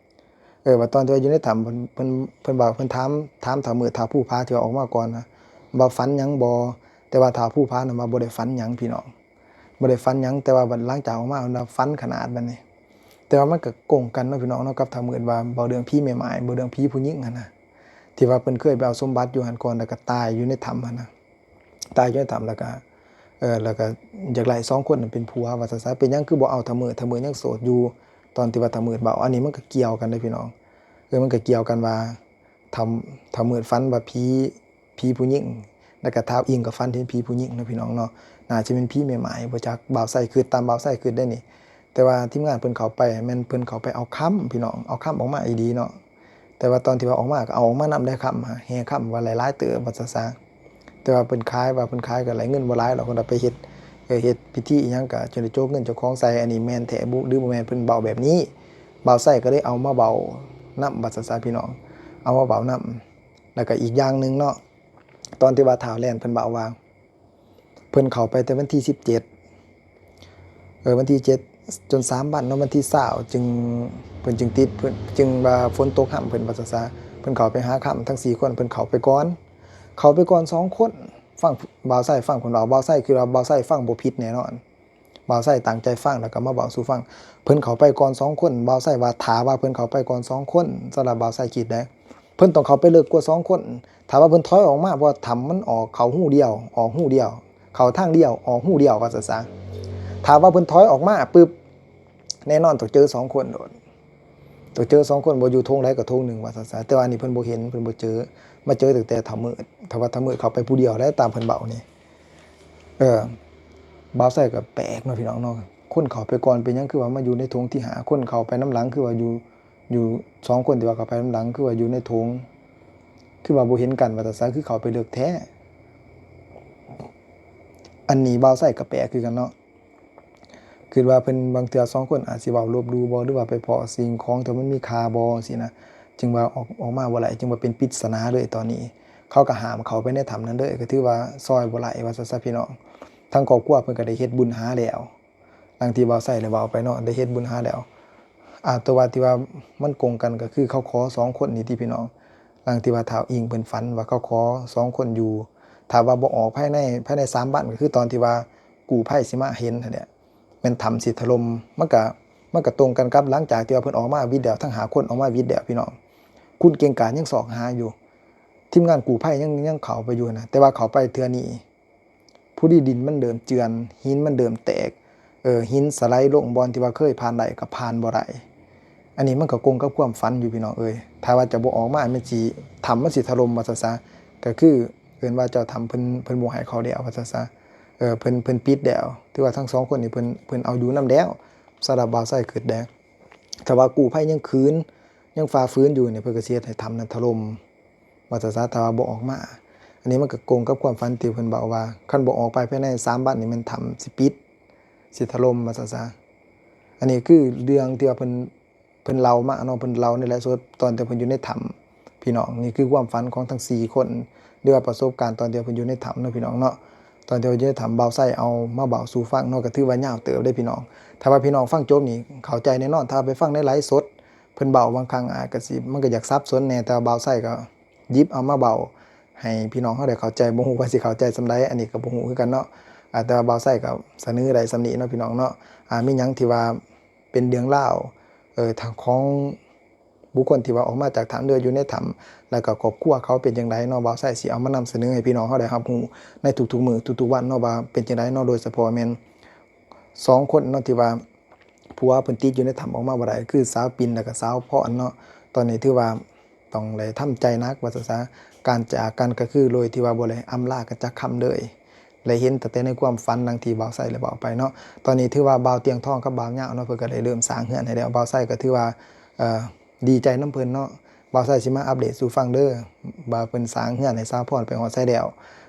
ເອີ ວ່າຕອນທີ່ວ່າຢູ່ໃນຖ້ຳ ເພິ່ນ ເພິ່ນ ເພິ່ນວ່າເພິ່ນຖາມ ຖາມທ້າວມືດ ທ້າວພູຜາທີ່ວ່າອອກມາກ່ອນນະ ວ່າຝັນຫຍັງບໍ່ ແຕ່ວ່າທ້າວພູຜານັ້ນວ່າບໍ່ໄດ້ຝັນຫຍັງພີ່ນ້ອງ ບໍ່ໄດ້ຝັນຫຍັງ. ແຕ່ວ່າບັດຫຼັງຈາກອອກມາ ເພິ່ນວ່າຝັນຂະໜາດບັດນີ້. ແຕ່ວ່າມັນກໍກົງກັນເນາະພີ່ນ້ອງເນາະ ກັບທ້າວມືດວ່າເວົ້າເລື່ອງຜີແມ່ໝ້າຍ ເວົ້າເລື່ອງຜີຜູ້ຍິງຫັ້ນນະ ທີ່ວ່າເພິ່ນເຄີຍໄປເອົາສົມບັດຢູ່ຫັ້ນກ່ອນ ແລ້ວກໍຕາຍຢູ່ໃນຖ້ຳຫັ້ນນະ. ຕາຍຢູ່ໃນຖ້ຳ ແລ້ວກໍ ເອີ ແລ້ວກໍຢາກໄດ້ສອງຄົນນັ້ນເປັນຜົວວ່າຊັ້ນຊະ. ເປັນຫຍັງຄືບໍ່ເອົາທ້າວມືດ ທ້າວມືດຍັງໂສດຢູ່ ຕອນທີ່ວ່າທ້າວມືດເວົ້າ. ອັນນີ້ມັນກໍກ່ຽວກັນເດ້ພີ່ນ້ອງ ເອີ ມັນກໍກ່ຽວກັນວ່າ ທ້າວ ທ້າວມືດຝັນວ່າຜີ ຜີຜູ້ຍິງ ແລ້ວກໍທ້າວອິງກໍຝັນເຫັນຜີຜູ້ຍິງເນາະພີ່ນ້ອງເນາະ. ໜ້າຈະແມ່ນຜີແມ່ໝ້າຍ ບໍ່ຈັກ ບ່າວໄຊຄິດ ຕາມບ່າວໄຊຄິດໄດ້ນີ້. ແຕ່ວ່າທີມງານເພິ່ນເຂົ້າໄປ ແມ່ນເພິ່ນເຂົ້າໄປເອົາຄຳພີ່ນ້ອງ ເອົາຄຳອອກມາອີ່ຫຼີເນາະ. ແຕ່ວ່າຕອນທີ່ວ່າອອກມາກໍເອົາອອກມານຳໄດ້ຄຳ ແຮ່ຄຳວ່າຫຼາຍໆເຕີບວ່າຊັ້ນຊະ. ແຕ່ວ່າເພິ່ນຂາຍ ວ່າເພິ່ນຂາຍກໍໄດ້ເງິນບໍ່ຫຼາຍດອກ ເພິ່ນເອົາໄປເຮັດ ເຮັດພິທີອີ່ຫຍັງກໍຈົນໄດ້ໂຈກເງິນເຈົ້າຂອງໃສ່. ອັນນີ້ແມ່ນແທ້ບໍ່ ຫຼືບໍ່ແມ່ນ ເພິ່ນເວົ້າແບບນີ້. ບ່າວໄຊກໍເລີຍເອົາມາເວົ້ານຳວ່າຊັ້ນຊະພີ່ນ້ອງ ເອົາມາເວົ້ານຳ. ແລ້ວກໍອີກຢ່າງໜຶ່ງເນາະ ຕອນທີ່ວ່າທ້າວແລນເພິ່ນເວົ້າວ່າ ເພິ່ນເຂົ້າໄປແຕ່ວັນທີສິບເຈັດ ເອີ ວັນທີເຈັດ ຈົນສາມວັນເນາະ ວັນທີຊາວຈຶ່ງ ເພິ່ນຈຶ່ງຕິດ ເພິ່ນຈຶ່ງວ່າຝົນຕົກຫ້ຳເພິ່ນວ່າຊັ້ນຊະ. ເພິ່ນເຂົ້າໄປຫາຄ່ຳທັງສີ່ຄົນ ເພິ່ນເຂົ້າໄປກ່ອນ ເຂົ້າໄປກ່ອນສອງຄົນ. ຟັງບ່າວໄຊ ຟັງເພິ່ນເວົ້າ ບ່າວໄຊຄິດວ່າບ່າວໄຊຟັງບໍ່ຜິດແນ່ນອນ. ບ່າວໄຊຕັ້ງໃຈຟັງ ແລ້ວກໍມາເວົ້າສູ່ຟັງ. ເພິ່ນເຂົ້າໄປກ່ອນສອງຄົນ ບ່າວໄຊວ່າ ຖ້າວ່າເພິ່ນເຂົ້າໄປກ່ອນສອງຄົນ ສຳລັບບ່າວໄຊຄິດເດ້ ເພິ່ນຕ້ອງເຂົ້າໄປເລິກກວ່າສອງຄົນ. ຖ້າວ່າເພິ່ນຖອຍອອກມາ ເພາະວ່າຖ້ຳມັນອອກເຂົ້າຮູດຽວ ອອກຮູດຽວ ເຂົ້າທາງດຽວ ອອກຮູດຽວວ່າຊັ້ນຊະ. ຖ້າວ່າເພິ່ນຖອຍອອກມາປຶບ ແນ່ນອນຕ້ອງເຈີສອງຄົນໂລດ ຕ້ອງເຈີສອງຄົນ ບໍ່ຢູ່ໂຖງໃດກໍໂຖງໜຶ່ງວ່າຊັ້ນຊະ. ແຕ່ວ່າອັນນີ້ເພິ່ນບໍ່ເຫັນ ເພິ່ນບໍ່ເຈີ ມາເຈີຕັ້ງແຕ່ເຊົ້າມືດ. ຖ້າວ່າເຊົ້າມືດເຂົ້າໄປຜູ້ດຽວໄດ໋ ຕາມເພິ່ນເວົ້ານີ້. ເອີ ບ່າວໄຊກໍແປກເນາະພີ່ນ້ອງເນາະ ຄົນເຂົ້າໄປກ່ອນເປັນຫຍັງຄືວ່າມາຢູ່ໃນໂຖງທີຫ້າ ຄົນເຂົ້າໄປນຳຫຼັງຄືວ່າຢູ່ ຢູ່ສອງຄົນທີ່ວ່າເຂົ້າໄປນຳຫຼັງຄືວ່າຢູ່ໃນໂຖງ ຄືວ່າບໍ່ເຫັນກັນວ່າຊັ້ນຊະ ຄືເຂົ້າໄປເລິກແທ້. ອັນນີ້ບ່າວໄຊກໍແປກຄືກັນເນາະ ຄິດວ່າເພິ່ນ ບາງເທື່ອສອງຄົນອາດຊິເວົ້າລົບຫຼູ່ບໍ່ ຫຼືວ່າໄປພໍ້ສິ່ງຂອງທີ່ມັນມີຄ່າບໍ່ຊີ້ນະ ຈຶ່ງວ່າອອກ ອອກມາບໍ່ໄດ້ ຈຶ່ງວ່າເປັນປິດສະໜາເລີຍຕອນນີ້. ເຂົາກໍຫ້າມເຂົ້າໄປໃນຖ້ຳນັ້ນເລີຍ ກໍຖືວ່າຊ່ອຍບໍ່ໄດ້ວ່າຊັ້ນຊະພີ່ນ້ອງ. ທາງຄອບຄົວເພິ່ນກໍໄດ້ເຮັດບຸນຫາແລ້ວ ດັ່ງທີ່ບ່າວໄຊໄດ້ເວົ້າໄປເນາະ ໄດ້ເຮັດບຸນຫາແລ້ວ. ອາ ແຕ່ວ່າທີ່ວ່າມັນກົງກັນກໍຄືເຂົາຂໍສອງຄົນນີ້ຕິພີ່ນ້ອງ ດັ່ງທີ່ວ່າທ້າວອີງເພິ່ນຝັນວ່າເຂົາຂໍສອງຄົນຢູ່ ຖ້າວ່າບໍ່ອອກພາຍໃນ ພາຍໃນສາມວັນ ກໍຄືຕອນທີ່ວ່າກູ້ໄພຊິມາເຫັນຫັ້ນແຫຼະ ແມ່ນຖ້ຳຊິຖະຫຼົ່ມ. ມັນກະ ມັນກະຕົງກັນກັບຫຼັງຈາກທີ່ວ່າເພິ່ນອອກມາວິດແລ້ວ ທັງຫ້າຄົນອອກມາວິດແລ້ວພີ່ນ້ອງ ຄຸນເກັ່ງກາດຍັງຊອກຫາຢູ່ ທີມງານກູ້ໄພຍັງ ຍັງເຂົ້າໄປຢູ່ນະ ແຕ່ວ່າເຂົ້າໄປເທື່ອນີ້ ພໍດີດິນມັນເລີ່ມເຈື່ອນ ຫີນມັນເລີ່ມແຕກ ເອີ ຫີນສະໄລລົງ ບ່ອນທີ່ວ່າເຄີຍຜ່ານໄດ້ກໍຜ່ານບໍ່ໄດ້. ອັນນີ້ມັນກໍກົງກັບຄວາມຝັນຢູ່ພີ່ນ້ອງເອີຍ ຖ້າວ່າເຈົ້າບໍ່ອອກມາ ມັນຊິ ຖ້ຳມັນຊິຖະຫຼົ່ມວ່າຊັ້ນຊະ ກໍຄືເອີ້ນວ່າເຈົ້າຖ້ຳເພິ່ນ ເພິ່ນບໍ່ໃຫ້ເຂົ້າແລ້ວວ່າຊັ້ນຊະ ເອີ ເພິ່ນ ເພິ່ນປິດແລ້ວ ຖືວ່າທັງສອງຄົນນີ້ເພິ່ນ ເພິ່ນເອົາຢູ່ນຳແລ້ວ ສຳລັບບ່າວໄຊຄິດເດ້. ຖ້າວ່າກູ້ໄພຍັງຂືນ ຍັງຝ່າຝືນຢູ່ນີ້ ເພິ່ນກໍຊິເຮັດໃຫ້ຖ້ຳນັ້ນຖະຫຼົ່ມວ່າຊັ້ນຊະ ຖ້າວ່າບໍ່ອອກມາ. ອັນນີ້ມັນກໍກົງກັບຄວາມຝັນທີ່ເພິ່ນເວົ້າວ່າ ຄັນບໍ່ອອກໄປພາຍໃນສາມວັນນີ້ ແມ່ນຖ້ຳຊິປິດ ຊິຖະຫຼົ່ມວ່າຊັ້ນຊະ. ອັນນີ້ຄືເລື່ອງທີ່ວ່າເພິ່ນ ເພິ່ນເລົ່າມາເນາະ ເພິ່ນເລົ່າໃນໄລຟ໌ສົດຕອນທີ່ເພິ່ນຢູ່ໃນຖ້ຳ ພີ່ນ້ອງ. ນີ້ຄືຄວາມຝັນຂອງທັງສີ່ຄົນ ຫຼືວ່າປະສົບການຕອນທີ່ເພິ່ນຢູ່ໃນຖ້ຳເນາະ ພີ່ນ້ອງເນາະ. ຕອນທີ່ເພິ່ນຢູ່ໃນຖ້ຳ ບ່າວໄຊເອົາມາເວົ້າສູ່ຟັງເນາະ ກໍຖືວ່າຍາວເຕີບເດ້ພີ່ນ້ອງ. ຖ້າວ່າພີ່ນ້ອງຟັງຈົບນີ້ເຂົ້າໃຈແນ່ນອນ ຖ້າໄປຟັງໃນໄລຟ໌ສົດເພິ່ນເວົ້າ ບາງຄັ້ງອາດກໍຊິ ມັນກໍຢາກສັບສົນແດ່ ແຕ່ວ່າບ່າວໄຊກໍ ຫຍິບເອົາມາເວົ້າໃຫ້ພີ່ນ້ອງເຮົາໄດ້ເຂົ້າໃຈ ບໍ່ຮູ້ວ່າຊິເຂົ້າໃຈສ່ຳໃດ ອັນນີ້ກໍບໍ່ຮູ້ຄືກັນເນາະ. ອາ ແຕ່ວ່າບ່າວໄຊກໍສະເໜີໄດ້ສ່ຳນີ້ເນາະ ພີ່ນ້ອງເນາະ. ອາ ມີຫຍັງທີ່ວ່າເປັນເລື່ອງລາວ ເອີ ທາງຂອງບຸກຄົນທີ່ວ່າອອກມາຈາກຖ້ຳ ຫຼືວ່າຢູ່ໃນຖ້ຳ ແລ້ວກໍຄອບຄົວເຂົາເປັນຈັ່ງໃດເນາະ ບ່າວໄຊຊິເອົາມານຳສະເໜີໃຫ້ພີ່ນ້ອງເຮົາໄດ້ຮັບຮູ້ໃນທຸກໆມື້ທຸກໆວັນເນາະ ວ່າເປັນຈັ່ງໃດເນາະ. ໂດຍສະເພາະແມ່ນສອງຄົນເນາະ ທີ່ວ່າ ຜົວເພິ່ນຕິດຢູ່ໃນຖ້ຳອອກມາບໍ່ໄດ້ ຄືສາວປິນ ແລ້ວກໍສາວພອນເນາະ. ຕອນນີ້ຖືວ່າຕ້ອງໄດ້ທຳໃຈໜັກວ່າຊັ້ນຊະ. ການຈາກກັນກໍຄືໂດຍທີ່ວ່າບໍ່ໄດ້ອຳລາກັນຈັກຄຳເລີຍ ໄດ້ເຫັນຕັ້ງແຕ່ໃນຄວາມຝັນ ດັ່ງທີ່ບ່າວໄຊໄດ້ເວົ້າໄປເນາະ. ຕອນນີ້ຖືວ່າບ່າວຕຽງທອງກັບບ່າວຍາວເນາະ ເພິ່ນກໍໄດ້ເລີ່ມສ້າງເຮືອນໃຫ້ແລ້ວ. ບ່າວໄຊກໍຖືວ່າ ເອີ ດີໃຈນຳເພິ່ນເນາະ. ບ່າວໄຊຊິມາອັບເດດສູ່ຟັງເດີ ວ່າເພິ່ນສ້າງເຮືອນໃຫ້ສາວພອນໄປຮອດໃສແລ້ວ.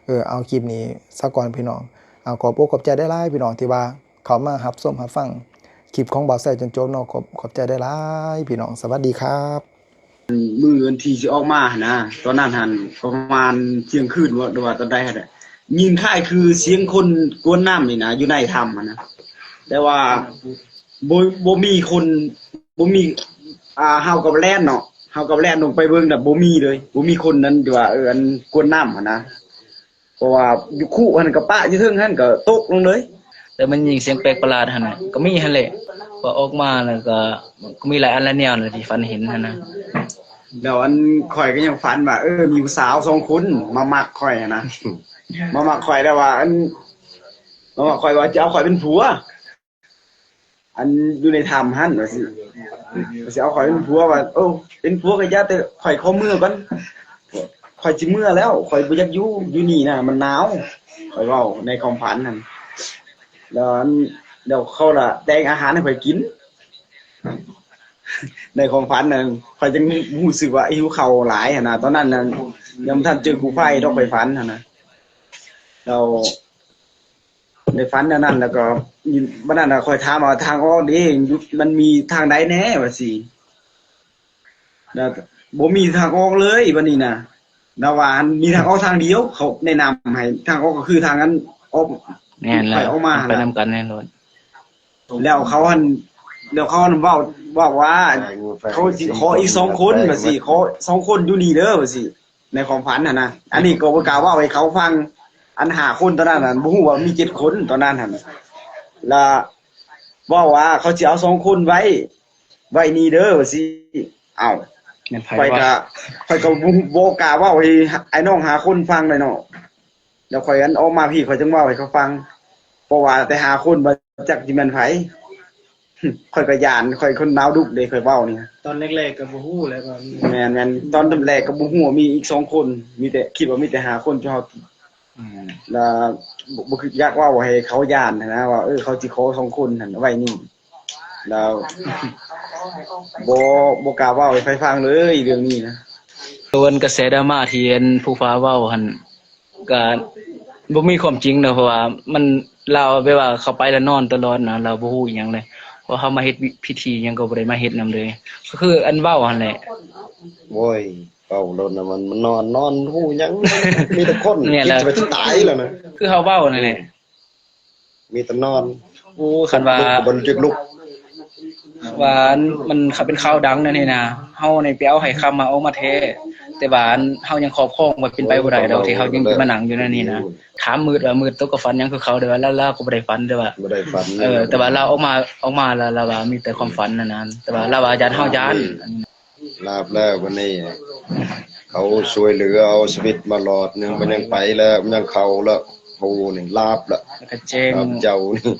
ເອີ ເອົາ ຄລິບນີ້ສາກ່ອນພີ່ນ້ອງ. ເອົາ ຂອບອົກຂອບໃຈຫຼາຍໆ ພີ່ນ້ອງ ທີ່ວ່າ ເຂົ້າມາຮັບຊົມຮັບຟັງຄລິບຂອງບ່າວໄຊຈົນຈົບເນາະ. ຂອບ ຂອບໃຈຫຼາຍໆ ພີ່ນ້ອງ. ສະຫວັດດີຄັບ. ມື້ວັນທີຊິອອກມາຫັ້ນນະ ຕອນນັ້ນຫັ້ນປະມານທ່ຽງຄືນບໍ່ ຫຼືວ່າຕອນໃດຫັ້ນແຫຼະ ຍິນຄ້າຍຄືສຽງຄົນກວນນ້ຳນີ້ນະ ຢູ່ໃນຖ້ຳຫັ້ນນະ ແຕ່ວ່າບໍ່ ບໍ່ມີຄົນ ບໍ່ມີ ອ່າ ເຮົາກໍແລ່ນເນາະ ເຮົາກໍແລ່ນລົງໄປເບິ່ງນະ ບໍ່ມີເລີຍ ບໍ່ມີຄົນນັ້ນທີ່ວ່າ ເອີ ອັນກວນນ້ຳຫັ້ນນະ. ເພາະວ່າຢູ່ຄຸຫັ້ນກໍປະຢູ່ເທິງຫັ້ນກໍຕົກລົງເລີຍ. ແຕ່ມັນຍິງສຽງແປກປະຫຼາດຫັ້ນນະ ກໍມີຫັ້ນແຫຼະ ວ່າອອກມາແລ້ວກໍ ກໍມີຫຼາຍອັນຫຼາຍແນວນະທີ່ຝັນເຫັນຫັ້ນນະ. ແລ້ວອັນຂ້ອຍກໍຍັງຝັນວ່າ ເອີ ມີຜູ້ສາວສອງຄົນມາມັກຂ້ອຍຫັ້ນນະ ມາມັກຂ້ອຍ ແລ້ວວ່າອັນ ມາມັກຂ້ອຍ ວ່າຈະເອົາຂ້ອຍເປັນຜົວ. ອັນຢູ່ໃນຖ້ຳຫັ້ນ ວ່າຊິ ວ່າຊິເອົາຂ້ອຍເປັນຜົວ ວ່າ ໂອ້ ເປັນຜົວກໍຢ່າ ແຕ່ຂ້ອຍຂໍເມືອກ່ອນ ຂ້ອຍຊິເມືອແລ້ວ ຂ້ອຍບໍ່ຢາກຢູ່ ຢູ່ນີ້ນະມັນໜາວ ຂ້ອຍເວົ້າໃນຄວາມຝັນຫັ້ນ. ແລ້ວອັນ ແລ້ວເຂົາລະແຕ່ງອາຫານໃຫ້ຂ້ອຍກິນ. ໃນຄວາມຝັນນັ້ນ ຂ້ອຍຈຶ່ງຮູ້ສຶກວ່າຫິວເຂົ້າຫຼາຍຫັ້ນນະ. ຕອນນັ້ນນະ ຍັງບໍ່ທັນເຈີກູ້ໄພດອກ ຂ້ອຍຝັນຫັ້ນນະ. ແລ້ວໄດ້ຝັນແນວນັ້ນ ແລ້ວກໍບັດນັ້ນນະ ຂ້ອຍຖາມວ່າ ທາງອອກເດ້ ຢູ່ ມັນມີທາງໃດແດ່ ວ່າຊີ້. ແລ້ວບໍ່ມີທາງອອກເລີຍບັດນີ້ນະ. ລາວວ່າ ອັນ ມີທາງອອກທາງດຽວ, ເຂົາແນະນຳໃຫ້ ທາງອອກກໍຄືທາງອັນອອກ ແມ່ນແລ້ວ ໄປອອກມາ ໄປນຳກັນແນ່ນອນ. ແລ້ວເຂົາຫັ້ນ ແລ້ວເຂົາຫັ້ນເວົ້າ ເວົ້າວ່າ ເຂົາຊິຂໍອີກສອງຄົນ ວ່າຊີ້ ຂໍສອງຄົນຢູ່ນີ້ເດີ ວ່າຊີ້ ໃນຄວາມຝັນຫັ້ນນະ. ອັນນີ້ກໍບໍ່ກ້າເວົ້າໃຫ້ເຂົາຟັງ ອັນຫ້າຄົນຕອນນັ້ນຫັ້ນ ບໍ່ຮູ້ວ່າມີເຈັດຄົນຕອນນັ້ນຫັ້ນ. ລະເວົ້າວ່າ ເຂົາຊິເອົາສອງຄົນໄວ້ ໄວ້ນີ້ເດີ ວ່າຊີ້. ອ້າວ ແມ່ນໃຜວະ? ຂ້ອຍກໍ ຂ້ອຍກໍບໍ່ ບໍ່ກ້າເວົ້າໃຫ້ອ້າຍນ້ອງຫ້າຄົນຟັງເລີຍເນາະ. ແລ້ວຂ້ອຍອັນອອກມາພີ້ ຂ້ອຍຈຶ່ງເວົ້າໃຫ້ເຂົາຟັງ ເພາະວ່າແຕ່ຫ້າຄົນບໍ່ຈັກຊິແມ່ນໃຜ. ຂ້ອຍກໍຢ້ານ ຂ້ອຍຄົນໜາວດຸເດ້ ຂ້ອຍເວົ້ານີ້. ຕອນແລກໆກໍບໍ່ຮູ້ແຫຼະວ່າມີ ແມ່ນໆ ຕອນແລກກໍບໍ່ຮູ້ວ່າມີອີກສອງຄົນ ມີແຕ່ ຄິດວ່າມີແຕ່ຫ້າຄົນຈຸເຮົາ. ອືມ ແລ້ວບໍ່ ບໍ່ຄິດຢາກເວົ້າໃຫ້ເຂົາຢ້ານຫັ້ນນະ ວ່າ ເອີ ເຂົາຊິຂໍສອງຄົນຫັ້ນໄວ້ນີ້. ແລ້ວບໍ່ ບໍ່ກ້າເວົ້າໃຫ້ໃຜຟັງເລີຍເລື່ອງນີ້ນະ. ສ່ວນກະແສດຣາມາທີ່ອັນຜູ້ຟ້າເວົ້າຫັ້ນ ກະບໍ່ມີຄວາມຈິງເນາະ ເພາະວ່າມັນ ລາວແບບວ່າເຂົ້າໄປແລ້ວນອນຕະຫຼອດນະ ລາວບໍ່ຮູ້ອີ່ຫຍັງເລີຍ. ເພາະເຮົາມາເຮັດພິທີຫຍັງກໍບໍ່ໄດ້ມາເຮັດນຳເລີຍ ກໍຄືອັນເວົ້າຫັ້ນແຫຼະ. ໂອ້ຍ ເວົ້າໂລດນະ ມັນ ມັນນອນ ນອນຮູ້ຫຍັງ ມີແຕ່ຄົນ ແມ່ນແລ້ວ ຄິດຈະໄປຕາຍແລ້ວນະ ຄືເຮົາເວົ້ານັ້ນແຫຼະ. ມີແຕ່ນອນ. ໂອ້ ຄັນວ່າ ລຸກກໍບໍ່ລຸກ ວ່າມັນເປັນຂ່າວດັງແນວນີ້ນະ ເຮົານີ້ໄປເອົາໄຫຄຳມາອອກມາແທ້ ແຕ່ວ່າເຮົາຍັງຄອບຄອງໄວ້ ເປັນໄປບໍ່ໄດ້ດອກທີ່ເຮົາຍັງຈະມານັ່ງຢູ່ໃນນີ້ນະ. ຖາມມືດວ່າ ມືດໂຕກໍຝັນຫຍັງຄືເຂົາ ແຕ່ວ່າລາວ ລາວກໍບໍ່ໄດ້ຝັນ ແຕ່ວ່າ ບໍ່ໄດ້ຝັນ ເອີ ແຕ່ວ່າລາວອອກມາ ອອກມາແລ້ວ ລາວວ່າມີແຕ່ຄວາມຝັນນັ້ນນະ ແຕ່ວ່າລາວວ່າຢ້ານ ເຮົາຢ້ານ. ລາບແລ້ວບັດນີ້ ເຂົາຊ່ວຍເຫຼືອເອົາຊີວິດມາລອດໜຶ່ງ ມັນຍັງໄປແລ້ວ ມັນຍັງເຂົ້າແລ້ວ ໂຫ ນີ້ລາບແລ້ວ ແລ້ວກໍແຈ້ງ ລາບເຈົ້ານີ້.